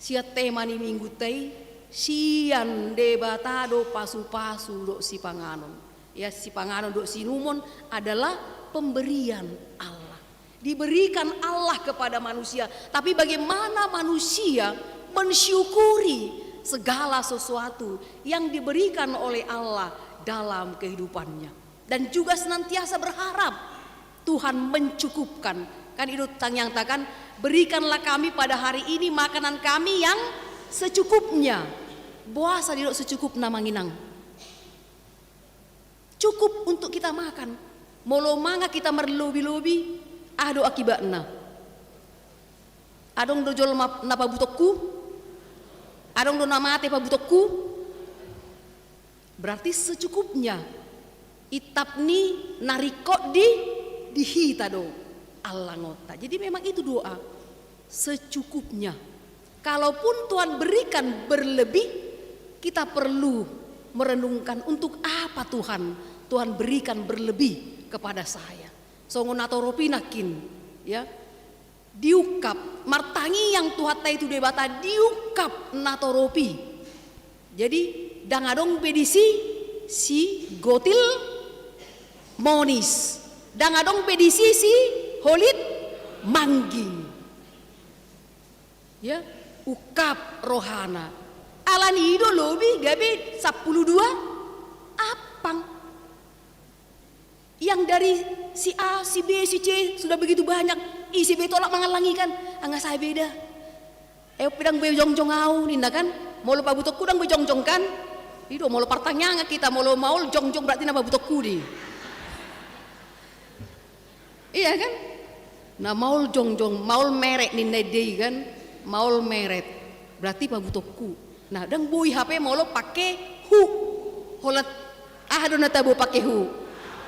sian tema ni minggunta i, sian Debata do pasupasu dohot sipanganon. Ya, sipanganon dohot siinumon adalah pemberian Allah. Diberikan Allah kepada manusia. Tapi bagaimana manusia mensyukuri segala sesuatu yang diberikan oleh Allah dalam kehidupannya? Dan juga senantiasa berharap Tuhan mencukupkan. Kan i do tangiangta kan, berikanlah kami pada hari ini makanan kami yang secukupnya. Boasa didok secukupna amang inang? Cukup untuk kita makan. Molo mangan hita marlobi-lobi, aha do akibatna? Adong do jolma na pabutokku? Adong do na mate pabutokku? Berarti secukupnya. Itap ni na ringkot di, di hita do allangonta. Jadi memang itu doa secukupnya. Kalaupun Tuhan berikan berlebih, kita perlu merenungkan untuk apa Tuhan, Tuhan berikan berlebih kepada saya. Songon natorop i nangkin, ya. Diungkap, martangiang Tuhanta i tu Debata, diungkap natorop i. Jadi, ndang adong be disi si gotil monis. Ndang adong be disi si holit mangging. Ya, ungkap rohana. Alani i do lobi gabe sampulu dua ampang. Yang dari si A, si B, si C sudah begitu banyak, ise be tolap mangallang i kan, anggo sai be da. Eh, pe ndang be jongjong au ninna kan, molo pabutokku ndang be jongjong kan. I do, molo partangiangan hita, molo maol jongjong berarti na pabutokku do i. Iya kan? Na maol jongjong, maol merek ninna ende i kan, maol merek. Berarti pabutokku. Nah, ndang boi hape molo pake hu. Holan aha do na tabo pake hu?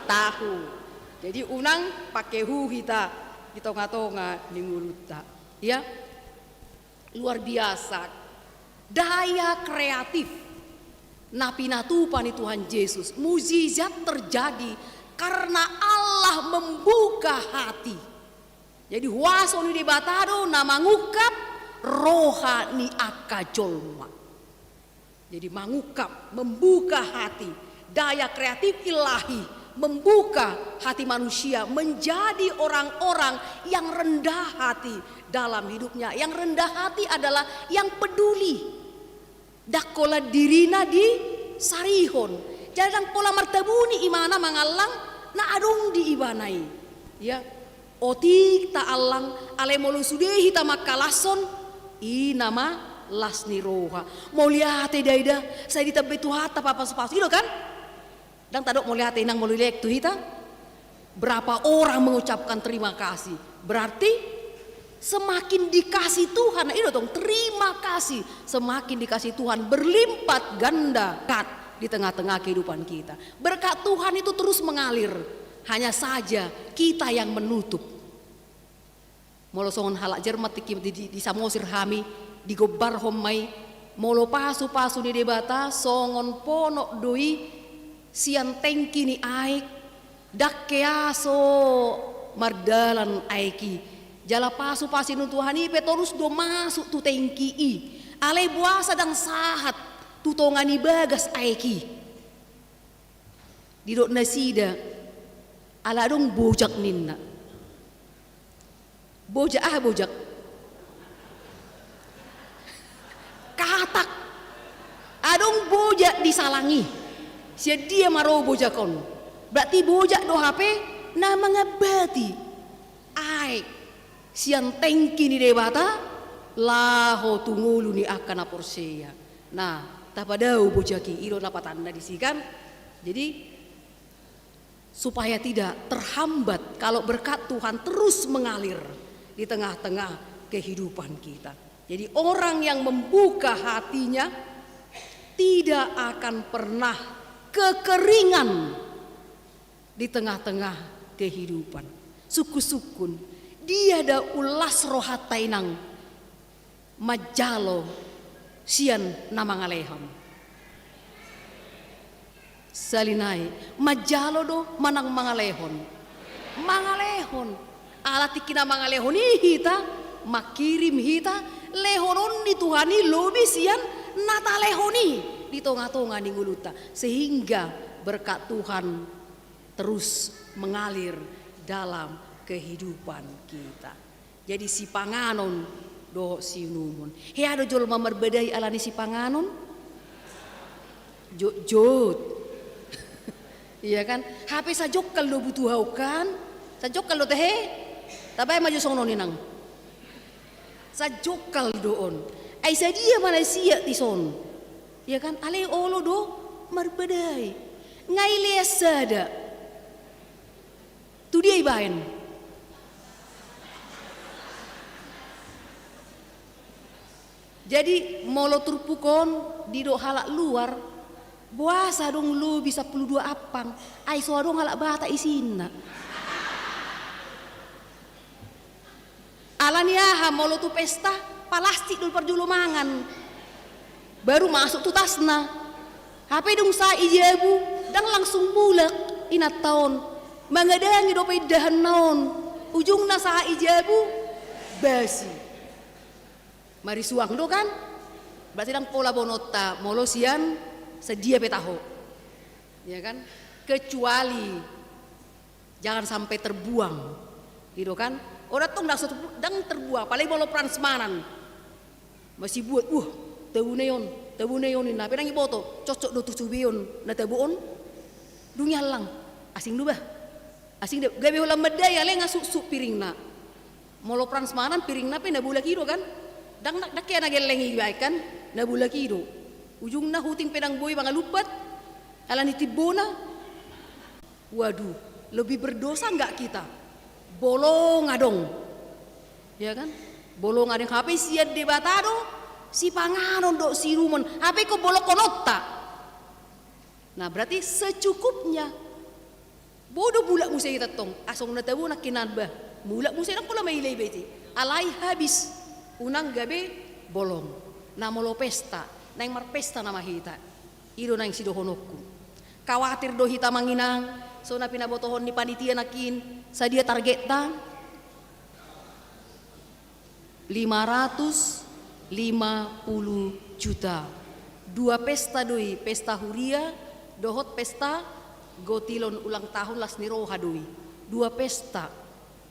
Tahu. Jadi unang pake hu hita di tonga-tonga ni ngolunta. Ya. Luar biasa. Daya kreatif na pinatupa ni Tuhan Jesus. Mujizat terjadi karena Allah membuka hati. Jadi huaso ni Debata do na mangungkap roha ni angka jolma. Jadi mangungkap, membuka hati, daya kreatif ilahi, membuka hati manusia menjadi orang-orang yang rendah hati dalam hidupnya. Yang rendah hati adalah yang peduli. Ndang holan dirina disarihon. Jadi ndang pola martabuni ibana mangallang na adong di ibana i. Ya. Otik taallang, alai molo sude hita mangkalashon, i nama las ni roha. Mauliate da i da, sai ditambai Tuhanta papasu-pasu. I do kan? Ndang tadok mauliate inang molo dilehon tu hita? Berapa orang mengucapkan terima kasih? Berarti Semakin dikasih Tuhan, nah, itu dong, terima kasih. Semakin dikasih Tuhan, berlipat ganda kat di tengah-tengah kehidupan kita. Berkat Tuhan itu terus mengalir. Hanya saja kita yang menutup. Molo songon halak Jerman tingki di, di, di Samosir hami, digombarhon ma i, molo pasu-pasu ni Debata, songon ponok do i sian tengki ni aek, ndang hea so mardalan aek i. Jala pasu-pasu ni Tuhan i pe torus do masuk tu tengki i. Alai boasa ndang sahat tu tonga ni bagas aek i. Didok nasida, ala adong bojak ninna. Bojak, aha bojak? Katak. Adong bojak di salang i. Sian dia ma ro bojak on? Berarti bojak do hape na mangambati aek sian tengki ni Debata laho tu ngolu ni angka na porsea. Nah, tapadao bojak i, i do na patanna disi kan. Jadi, supaya tidak terhambat kalau berkat Tuhan terus mengalir di tengah-tengah kehidupan kita. Jadi, orang yang membuka hatinya tidak akan pernah kekeringan di tengah-tengah kehidupan. Sungkun-sungkun, dia da ulas rohanta inang manjalo sian na mangalehon. Sali nai, manjalo do manang mangalehon? Mangalehon. Ala tingki na mangalehon i hita, mangkirim hita, lehonon ni Tuhan i lobi sian na talehon i di tonga-tonga ni ngolunta. Sehingga berkat Tuhan terus mengalir dalam kehidupan kita. Jadi sipanganon dohot siinumon. Hea do jolma marbadai ala ni sipanganon? Jotjot. Iya kan? Hape sajongkal do butuhahon kan? Sajongkal do tehe? Tabaen ma jo songon on inang. Sajongkal do on. Ai sadia ma na siat dison? Iya kan? Alai olo do marbadai. Nga i lean sada. Tu dia ibaen? Jadi molo turpuk on didok halak luar, boasa adong lobi sampulu dua ampang, ai so adong halak Batak isinna. Ala ni aha, molo tu pesta, palastik do parjolo mangan. Baru masuk tu tasna. Hape dung sahat i jabu, ndang langsung mulak inanta on. Mangadangi dope indahanna on. Ujungna sahat i jabu, basi. Marisuang do kan? Berarti ndang pola boanonta molo sian sadia pe taho. Ya kan? Kecuali jangan sampai terbuang. I do kan? Orang tong ndang so-, ndang terbuang, apalagi molo prasmanan. Masibuat, wah, tabona i on, tabona i on ninna. Hape ndang iboto, cocok do tu sude on na tabo on? Dung i allang, asing do bah. Asing do, gabe holan mandai alai nga suksuk piringna. Molo prasmanan piringna pe na bolak i do kan? Ndang, ndang hea na gelleng i baen kan? Na bolak i do. Ujungna huting pe ndang boi mangalumpat ala ni timbona. Waduh, lebih berdosa nggak kita? Bolong adong. Ya kan? Bolong adong, hape sian Debata do sipanganon dohot siinumon, hape ingkon bolongkononta. Nah, berarti secukupnya. Boi do mulak muse hita tong, asong na tabo nangkinan bah. Mulak muse ndang pola maila i be i. Alai habis, unang gabe bolong. Na molo pesta, naeng marpesta nama hita. I do naeng sidohononku. Khawatir do hita amang inang, songon na pinabotohon ni panitia nangkin, sadia targetta? Lima ratus lima puluh juta. Dua pesta do i, pesta huria dohot pesta gotilon ulang tahun las ni roha do i. Dua pesta.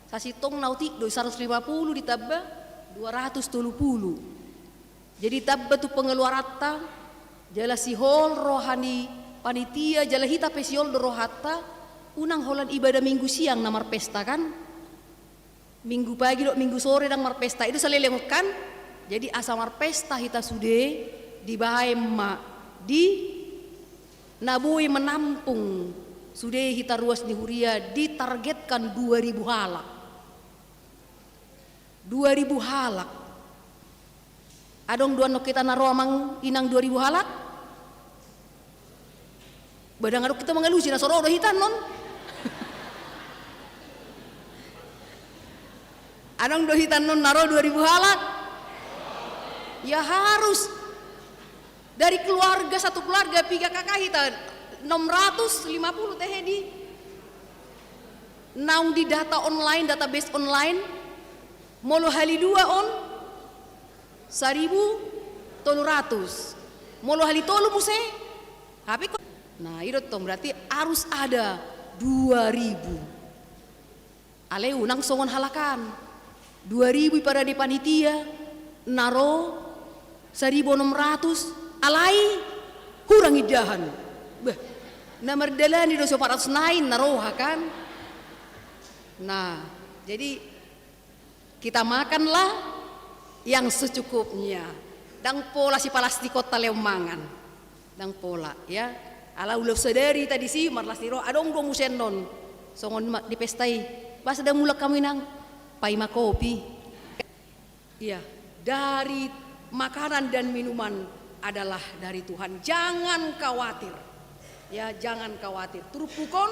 Sasintongna otik do i, saratus lima puluh ditamba dua ratus tolu puluh. Jadi tamba tu pengeluaranta, jala sihol roha ni panitia, jala hita pe sihol do rohanta, unang holan ibadah Minggu siang na marpesta kan? Minggu pagi dohot Minggu sore ndang marpesta, i do saleleng on kan? Jadi asa marpesta hita sude, dibaen ma di na boi menampung sude hita ruas ni huria, ditargetkan dua ribu halak. Dua ribu halak. Adong do annon hita na ro amang inang dua ribu halak? Ba ndang adong hita mangalusi, na so ro do hita annon. Adong do hita annon na ro dua ribu halak? Ya harus. Dari keluarga, satu keluarga, piga K K hita? Enam ratus lima puluh tehe di. Naung di data online, database online, molo hali dua on, saribu tolu ratus. Molo hali tolu muse, hape ko-, nah, i do tong, berarti harus ada dua ribu. Alai unang songon halak an. Dua ribu iparade panitia, na ro saribu onom ratus, alai hurang indahan. Bah, na mardalani do so opat ratus nai na roha kan. Nah, jadi kita makanlah yang secukupnya. Ndang pola sipalastikon ta lehon mangan. Ndang pola, ya. Ala ulaon sadari tadi si marlas ni roha, adong do muse annon. Songon ma-, di pesta i. Pas da mulak hamu inang, paima kopi. Iya, dari makanan dan minuman adalah dari Tuhan. Jangan khawatir. Ya, jangan khawatir. Turpuk on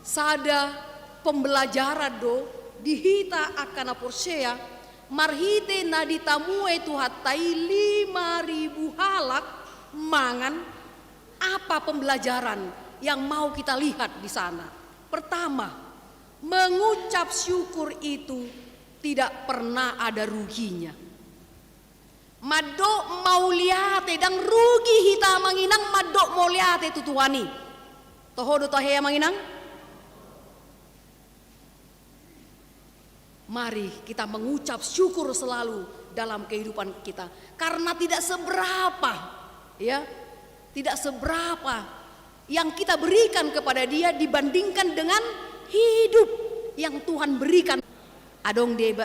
sada pembelajaran do di hita angka na porsea, marhite na ditamue Tuhanta i lima ribu halak mangan, apa pembelajaran yang mau kita lihat di sana? Pertama, mengucap syukur itu tidak pernah ada ruginya. Mandok mauliate, ndang rugi hita amang inang mandok mauliate tu Tuhan i. Toho do tahe amang inang? Mari kita mengucap syukur selalu dalam kehidupan kita. Karena tidak seberapa, ya, tidak seberapa yang kita berikan kepada Dia dibandingkan dengan hidup yang Tuhan berikan. Adong deba,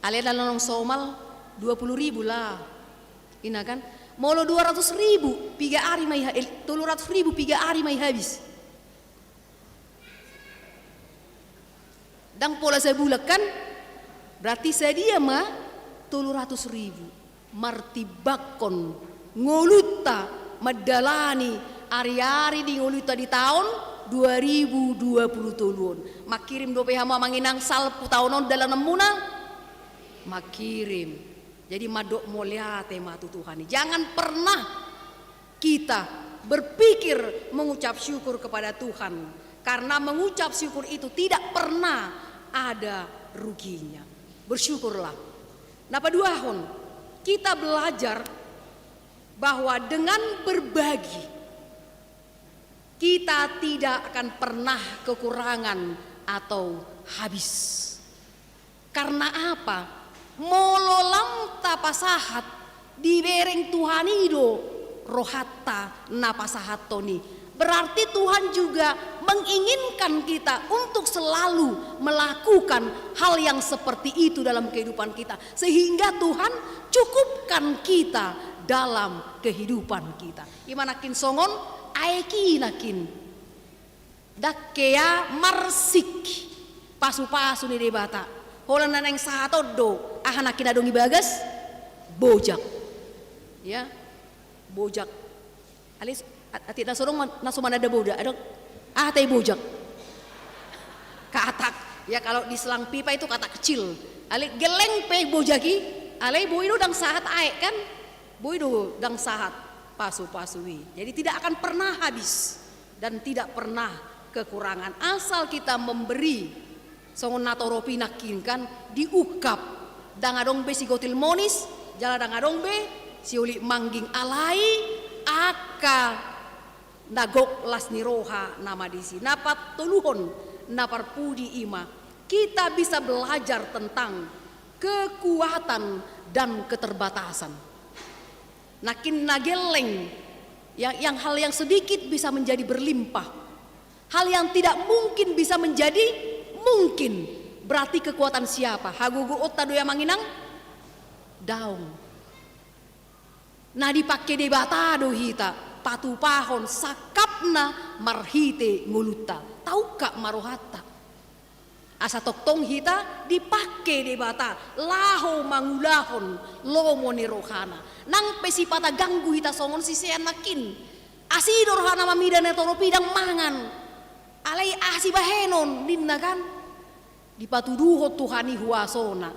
ale dalan nong somal, dua puluh ribu lah. Ina kan? Molo dua ratus ribu, piga ari ma i ha-, eh, tolu ratus ribu, piga ari ma i habis. Ndang pola sabulan kan? Berarti sadia ma tolu ratus ribu. Martimbangkon ngolunta mandalani ari-ari di ngolunta di taon dua ribu dua puluh tolu on. Mangkirim dope hamu amang inang salpu taon on dalananmuna? Mangkirim. Jadi mandok mauliate ma tu Tuhan i. Jangan pernah kita berpikir mengucap syukur kepada Tuhan, karena mengucap syukur itu tidak pernah ada ruginya. Bersyukurlah. Na paduahon, kita belajar bahwa dengan berbagi, kita tidak akan pernah kekurangan atau habis. Karena apa? Molo lam tapasahat, dibereng Tuhan i do rohanta na pasahathon i. Berarti Tuhan juga menginginkan kita untuk selalu melakukan hal yang seperti itu dalam kehidupan kita, sehingga Tuhan cukupkan kita dalam kehidupan kita. I ma nangkin songon aek i nangkin. Ndang hea marsik pasu-pasu ni Debata. Holan na naeng sahat on do, aha nangkin adong i bagas? Bojak. Ya, bojak. Alai s-, a-, atik na so adong ma-, na so mananda boda, adong. Aha tahe bojak? Katak. Ya, kalau di selang pipa itu katak kecil. Alai gelleng pe bojak i, alai boi do ndang sahat aek kan? Boi do ndang sahat pasu-pasu i. Jadi tidak akan pernah habis dan tidak pernah kekurangan. Asal kita memberi, songon na torop i nangkin kan, diungkap. Ndang adong be sigotil monis, jala ndang adong be siolik mangging, alai angka na gok las ni roha nama disi. Na patoluhon, na parpudi i ma, kita bisa belajar tentang kekuatan dan keterbatasan. Nangkin na gelleng, yang, yang hal yang sedikit bisa menjadi berlimpah. Hal yang tidak mungkin bisa menjadi mungkin. Berarti kekuatan siapa? Hagogoonta do i amang inang? Daong. Na dipangke Debata do hita patupahon sangkapna marhite ngolunta. Taungkap ma rohanta. Asa tongtong hita dipangke Debata laho mangulahon lomo ni rohana. Nang pe sipata ganggu hita songon sisean nangkin. Asi do rohana mamida na torop i, ndang mangan. Alai asi bahenon ninna kan. Dipatuduhon Tuhan i huasona.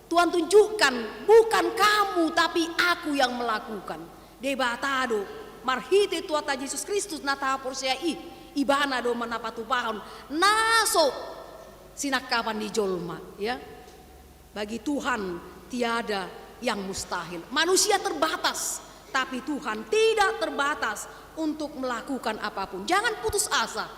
Tuhan tunjukkan, bukan kamu tapi aku yang melakukan. Debata do, marhite Tuhanta Jesus Kristus na tahaporseai, ibana do na patupahon na so sinangkapan ni jolma, ya. Bagi Tuhan tiada yang mustahil. Manusia terbatas, tapi Tuhan tidak terbatas untuk melakukan apapun. Jangan putus asa.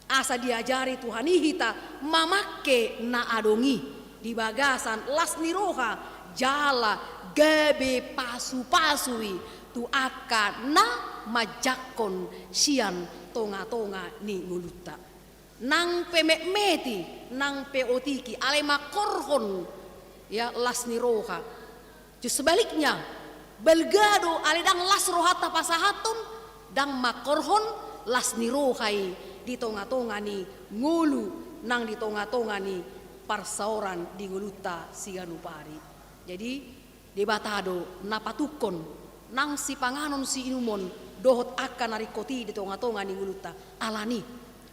Asa diajari Tuhan i hita mamangke na adong i di bagasan las ni roha jala gabe pasupasu i tu angka na manjangkon sian tongatonga ni ngolunta. Nang pe metmeti, nang pe otiki, alai mangkorhon, ya, las ni roha. Just sebaliknya, balga do, alai ndang las rohanta pasahathon, ndang mangkorhon las ni roha i di tongatonga ni ngolu nang di tongatonga ni parsaoran di ngolunta siganup ari. Jadi, Debata do na patungkon nang sipanganon siinumon dohot angka na ringkot i di tongatonga ni ngolunta. Alani,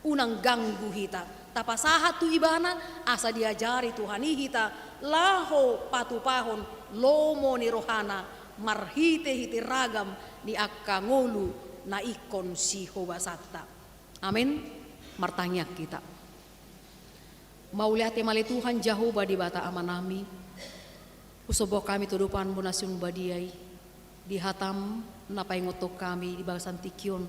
unang ganggu hita. Tapasahat tu ibana, asa diajari Tuhan i hita laho patupahon lomo ni rohana marhitehite ragam ni angka ngolu na ingkon sihobasanta. Amen. Martangiang hita. Mauliate ma ale Tuhan Jahowa Debata Amanami. Husombahon hami tu adopanmu na sinubadia i, di hatam na paingothon hami di bagasan tingki on.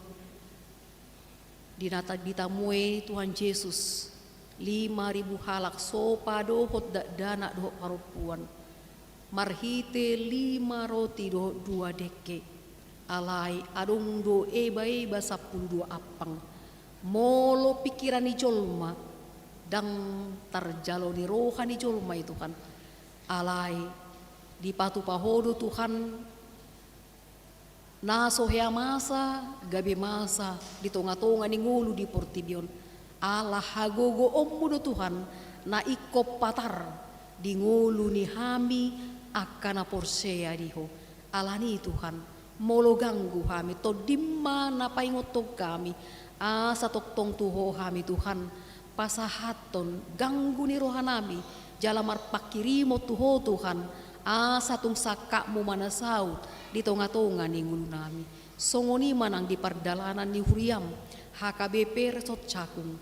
Di na ta-, ditamue Tuhan Jesus lima ribu halak, sopa dohot dakdanak dohot parompuan, marhite lima roti dohot dua dengke. Alai adong do ebaeba sampulu dua ampang. Molo pingkiran ni jolma, ndang tarjalo ni roha ni jolma i Tuhan. Alai dipatupa Ho do Tuhan, na so hea masa gabe masa di tongatonga ni ngolu di portibi on. Ala hagogoonmu do Tuhan na ingkon patar di ngolu ni hami angka na porsea di Ho. Alani Tuhan, molo ganggu hami, tondim ma na paingothon hami, asa tongtong tu Ho hami Tuhan pasahathon ganggu ni rohanami, jala marpanghirimon tu Ho Tuhan, asa tung sangkapmu ma na saut di tongatonga ni ngolunami. Songon i ma nang di pardalanan ni huriam, H K B P Resort Cakung,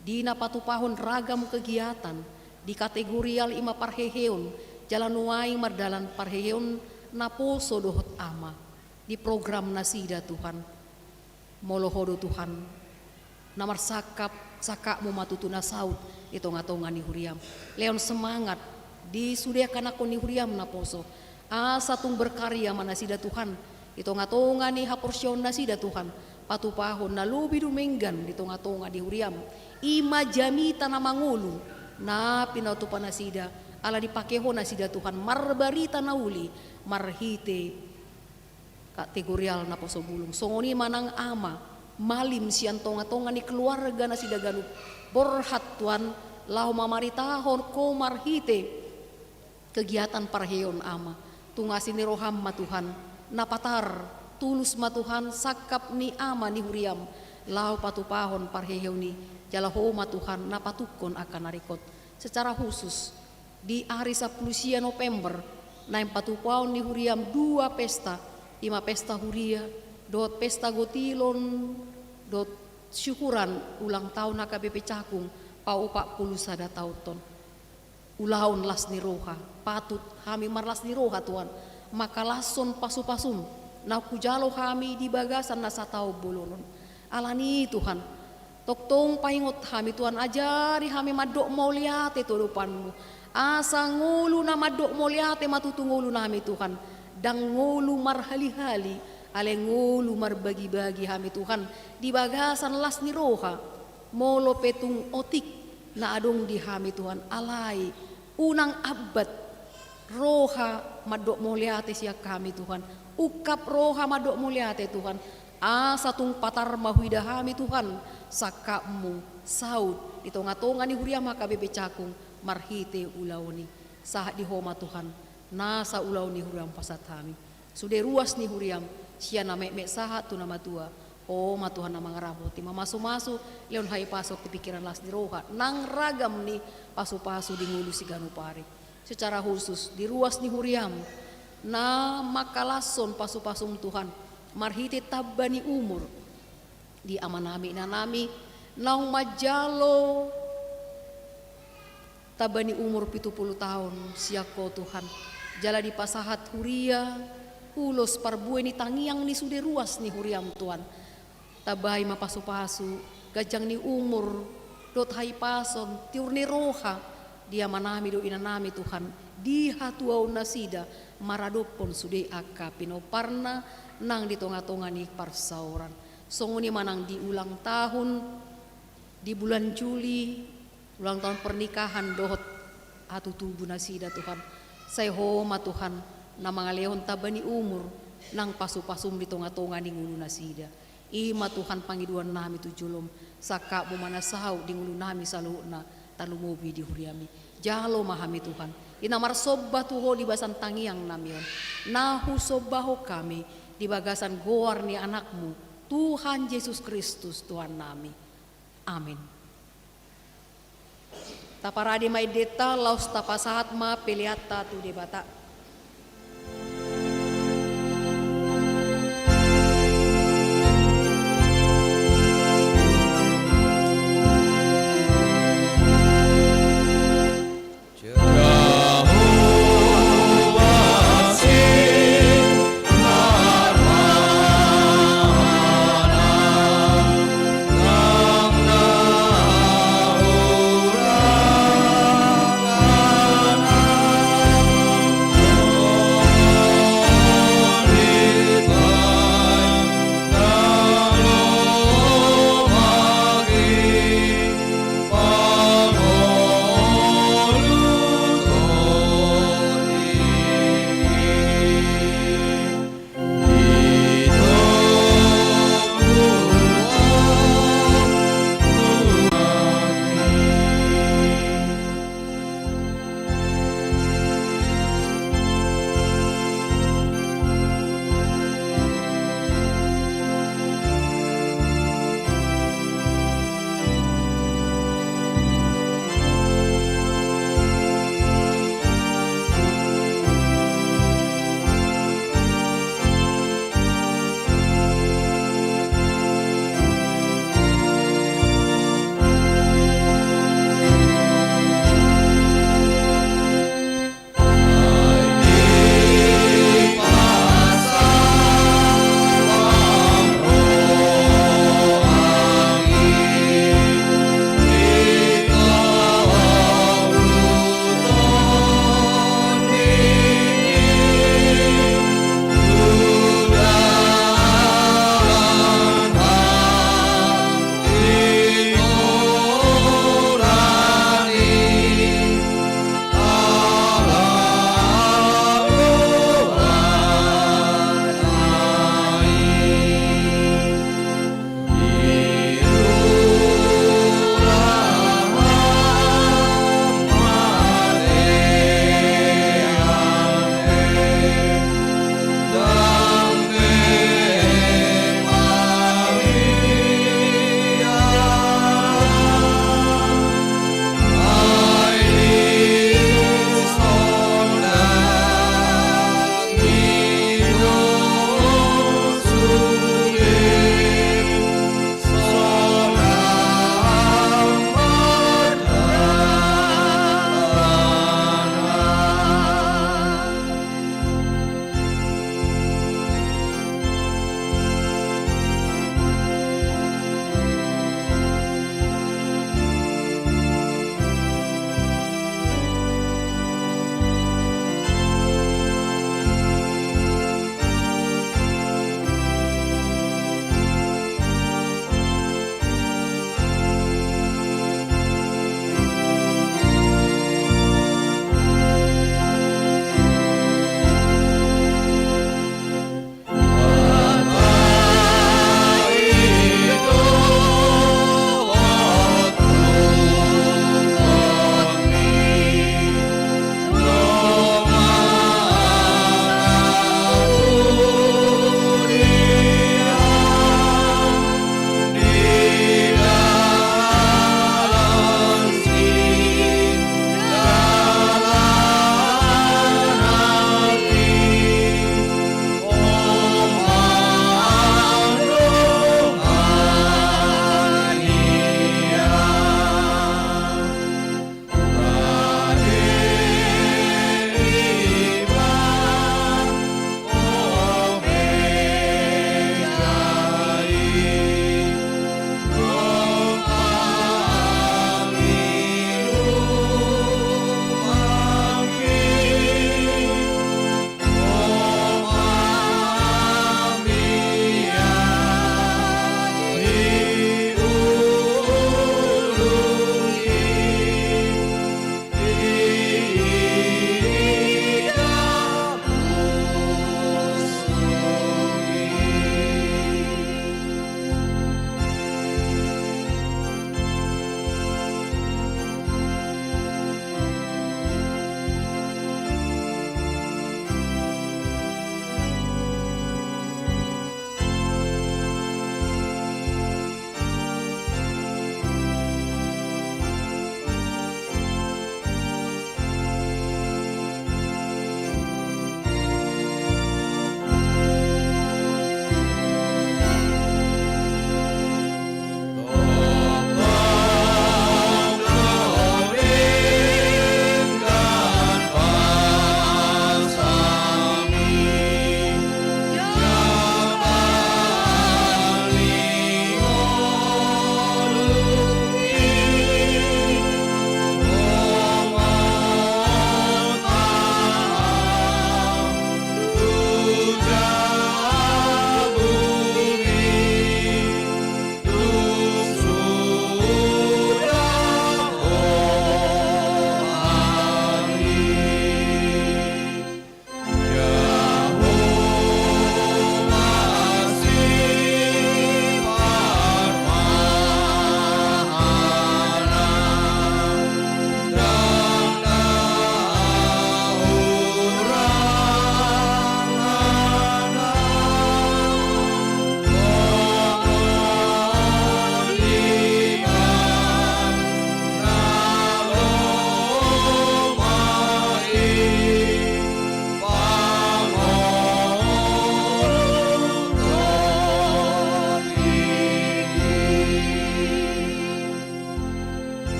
di na patupahon ragam kegiatan, di kategorial i ma parheheon, jala nuaeng mardalan parheheon naposo dohot ama, di program nasida Tuhan. Molo Ho do Tuhan na marsangkap, sangkapmu ma tutu na saut di tongatonga ni huriam. Lehon semangat di sude angka anakkon ni huriam naposo, asa tung berkarya ma nasida Tuhan di tongatonga ni haporseaon nasida Tuhan. Patupahon na lobi dumenggan di tongatonga ni huriam. I ma jamita na mangolu na pinatupa nasida, ala dipangke Ho nasida Tuhan marbarita na uli marhite kategorial naposo bulung. Songon i ma nang ama, malim sian tongatonga ni keluarga nasida ganup, borhat Tuhan laho mamaritahon Ho marhite kegiatan parheheon ama. Tung asi ni roham ma Tuhan na patar, tulus ma Tuhan sangkap ni ama ni huriam laho patupahon parheheon i, jala Ho ma Tuhan na patungkon angka na ringkot. Secara khusus, di ari sampulu sia November, naeng patupaon ni huriam dua pesta, i ma pesta huria dohot pesta gotilon dohot syukuran ulang taon H K B P Cakung pauopat pulu sada taonhon. Ulaon las ni roha, patut hami marlas ni roha Tuhan, mangkalashon pasupasum na hujalo hami di bagasan na sataon bolon on. Alani Tuhan, tongtong paingot hami Tuhan, ajari hami mandok mauliate tu adopanmu. Asa ngolu na mandok mauliate ma tutu ngolunami Tuhan, ndang ngolu marhalihali, alai ngolu marbagibagi hami Tuhan di bagasan las ni roha. Molo pe tung otik na adong di hami Tuhan, alai unang ambat roha mandok mauliate sian hami Tuhan. Ungkap roha mandok mauliate, Tuhan, asa tung patar ma huida hami, Tuhan, sangkapmu saut di tonga-tonga ni huriam H K B P Cakung marhite ulaon i. Sahat di Ho ma, Tuhan, nasa ulaon ni huriam pasahat hami. Sude ruas ni huriam, sian na metmet sahat tu na matua, Ho ma, Tuhan, na mangarapoti, mamasu-masu, lehon hahipason tu pingkiran, las ni roha, nang ragam ni pasu-pasu di ngolu siganup ari. Secara khusus di ruas ni huriam na mangkalashon pasu-pasum, Tuhan, marhite tamba ni umur di amanami, inanami, naung manjalo tamba ni umur pitu pulu taon sian Ho, Tuhan, jala dipasahat huria ulos parbue ni tangiang ni sude ruas ni huriam, Tuhan. Tambai ma pasu-pasu, ganjang ni umur, dohot hahipason, tiur ni roha di amanami dohot inanami, Tuhan, di hatuaon nasida maradophon sude angka pinomparna nang di tonga-tonga ni parsaoran. Songon i ma nang di ulang tahun di bulan Juli, ulang tahun pernikahan dohot hatutubu nasida, Tuhan. Sai Ho ma, Tuhan, na mangalehon tamba ni umur nang pasu-pasum di tonga-tonga ni ngolu nasida. I ma, Tuhan, pangidoannami tu jolom, sangkapmu ma na saut di ngolunami saluhutna, tarlumobi di huriami. Jalo ma hami, Tuhan, di na marsomba tu Ho di bagasan tangiangnami on, na husombahon hami di bagasan goar ni Anakmu, Tuhan Jesus Kristus, Tuhannami. Amin. Taparade ma endenta, laos tapasahat ma peleanta tu Debata.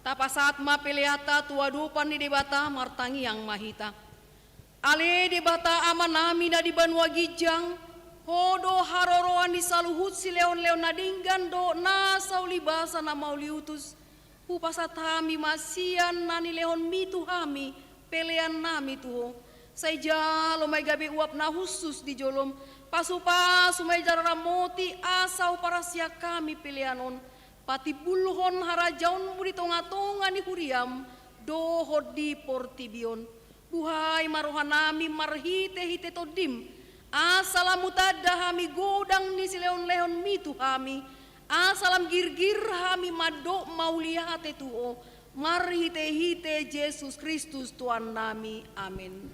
Tapasahat ma peleanta tu adopan ni Debata, martangiang ma hita. Ale Debata Amanami na di banua ginjang, Ho do haroroan ni saluhut silehonlehon na denggan dohot nasa ulibasa na mauliutus. Hupasahat hami ma sian na nilehonMi tu hami peleannami tu Ho. Sai jalo ma i gabe uap na hushus di joloM. Pasupasu ma i jala ramoti asa huparasiak hami pelean on. Patimbulhon harajaonMu di tongatonga ni huriaM dohot di portibi on. Buhai ma rohanami marhitehite TondiM, asa lam hutanda hami godang ni silehonlehonMi tu hami, asa lam girgir hami mandok mauliate tu Ho, marhitehite Jesus Kristus Tuhannami. Amen.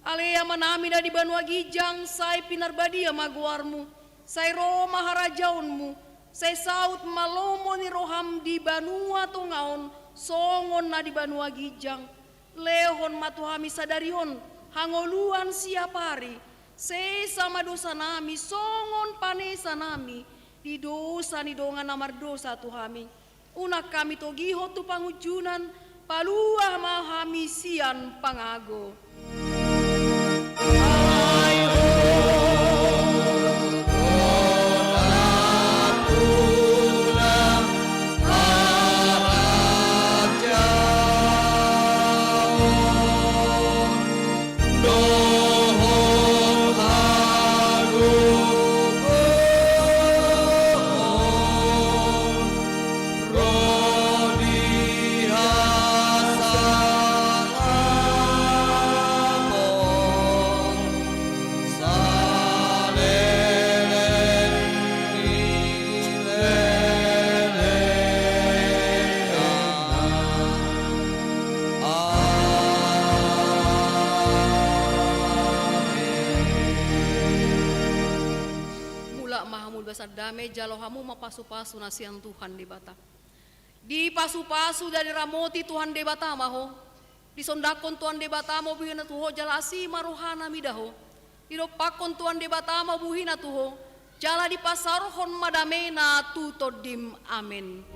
Ale Amanami na di banua ginjang, sai pinarbadia ma goarMu, sai ro ma harajaonMu, sai saut ma lomo ni rohaM di banua tonga on, songon na di banua ginjang. Lehon ma tu hami sadari on hangoluan siapari, sesa ma dosanami songon panesanami di dosa ni dongan na mardosa tu hami. Unang hami togihon tu pangunjunan, palua ma hami sian pangago. Mulak ma hamu di bagasan dame, jalo hamu ma pasupasu na sian Tuhan Debata. Dipasupasu jala diramoti Tuhan Debata ma ho. Disondangkon Tuhan Debata ma buhina tu ho jala asi ma rohana mida ho. Didompakkon Tuhan Debata ma buhina tu ho, jala dipasaorhon ma damena tu tondim. Amen.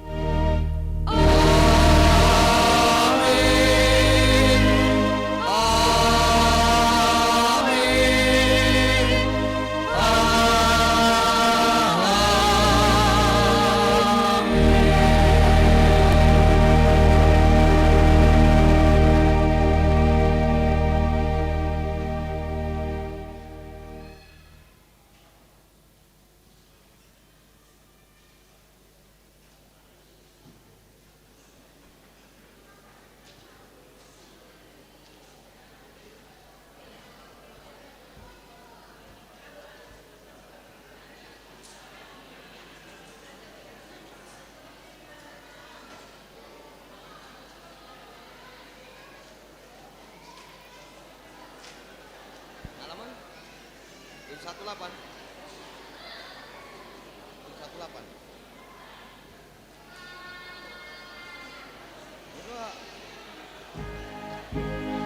Halaman? Tujuh satu delapan. Tujuh satu delapan.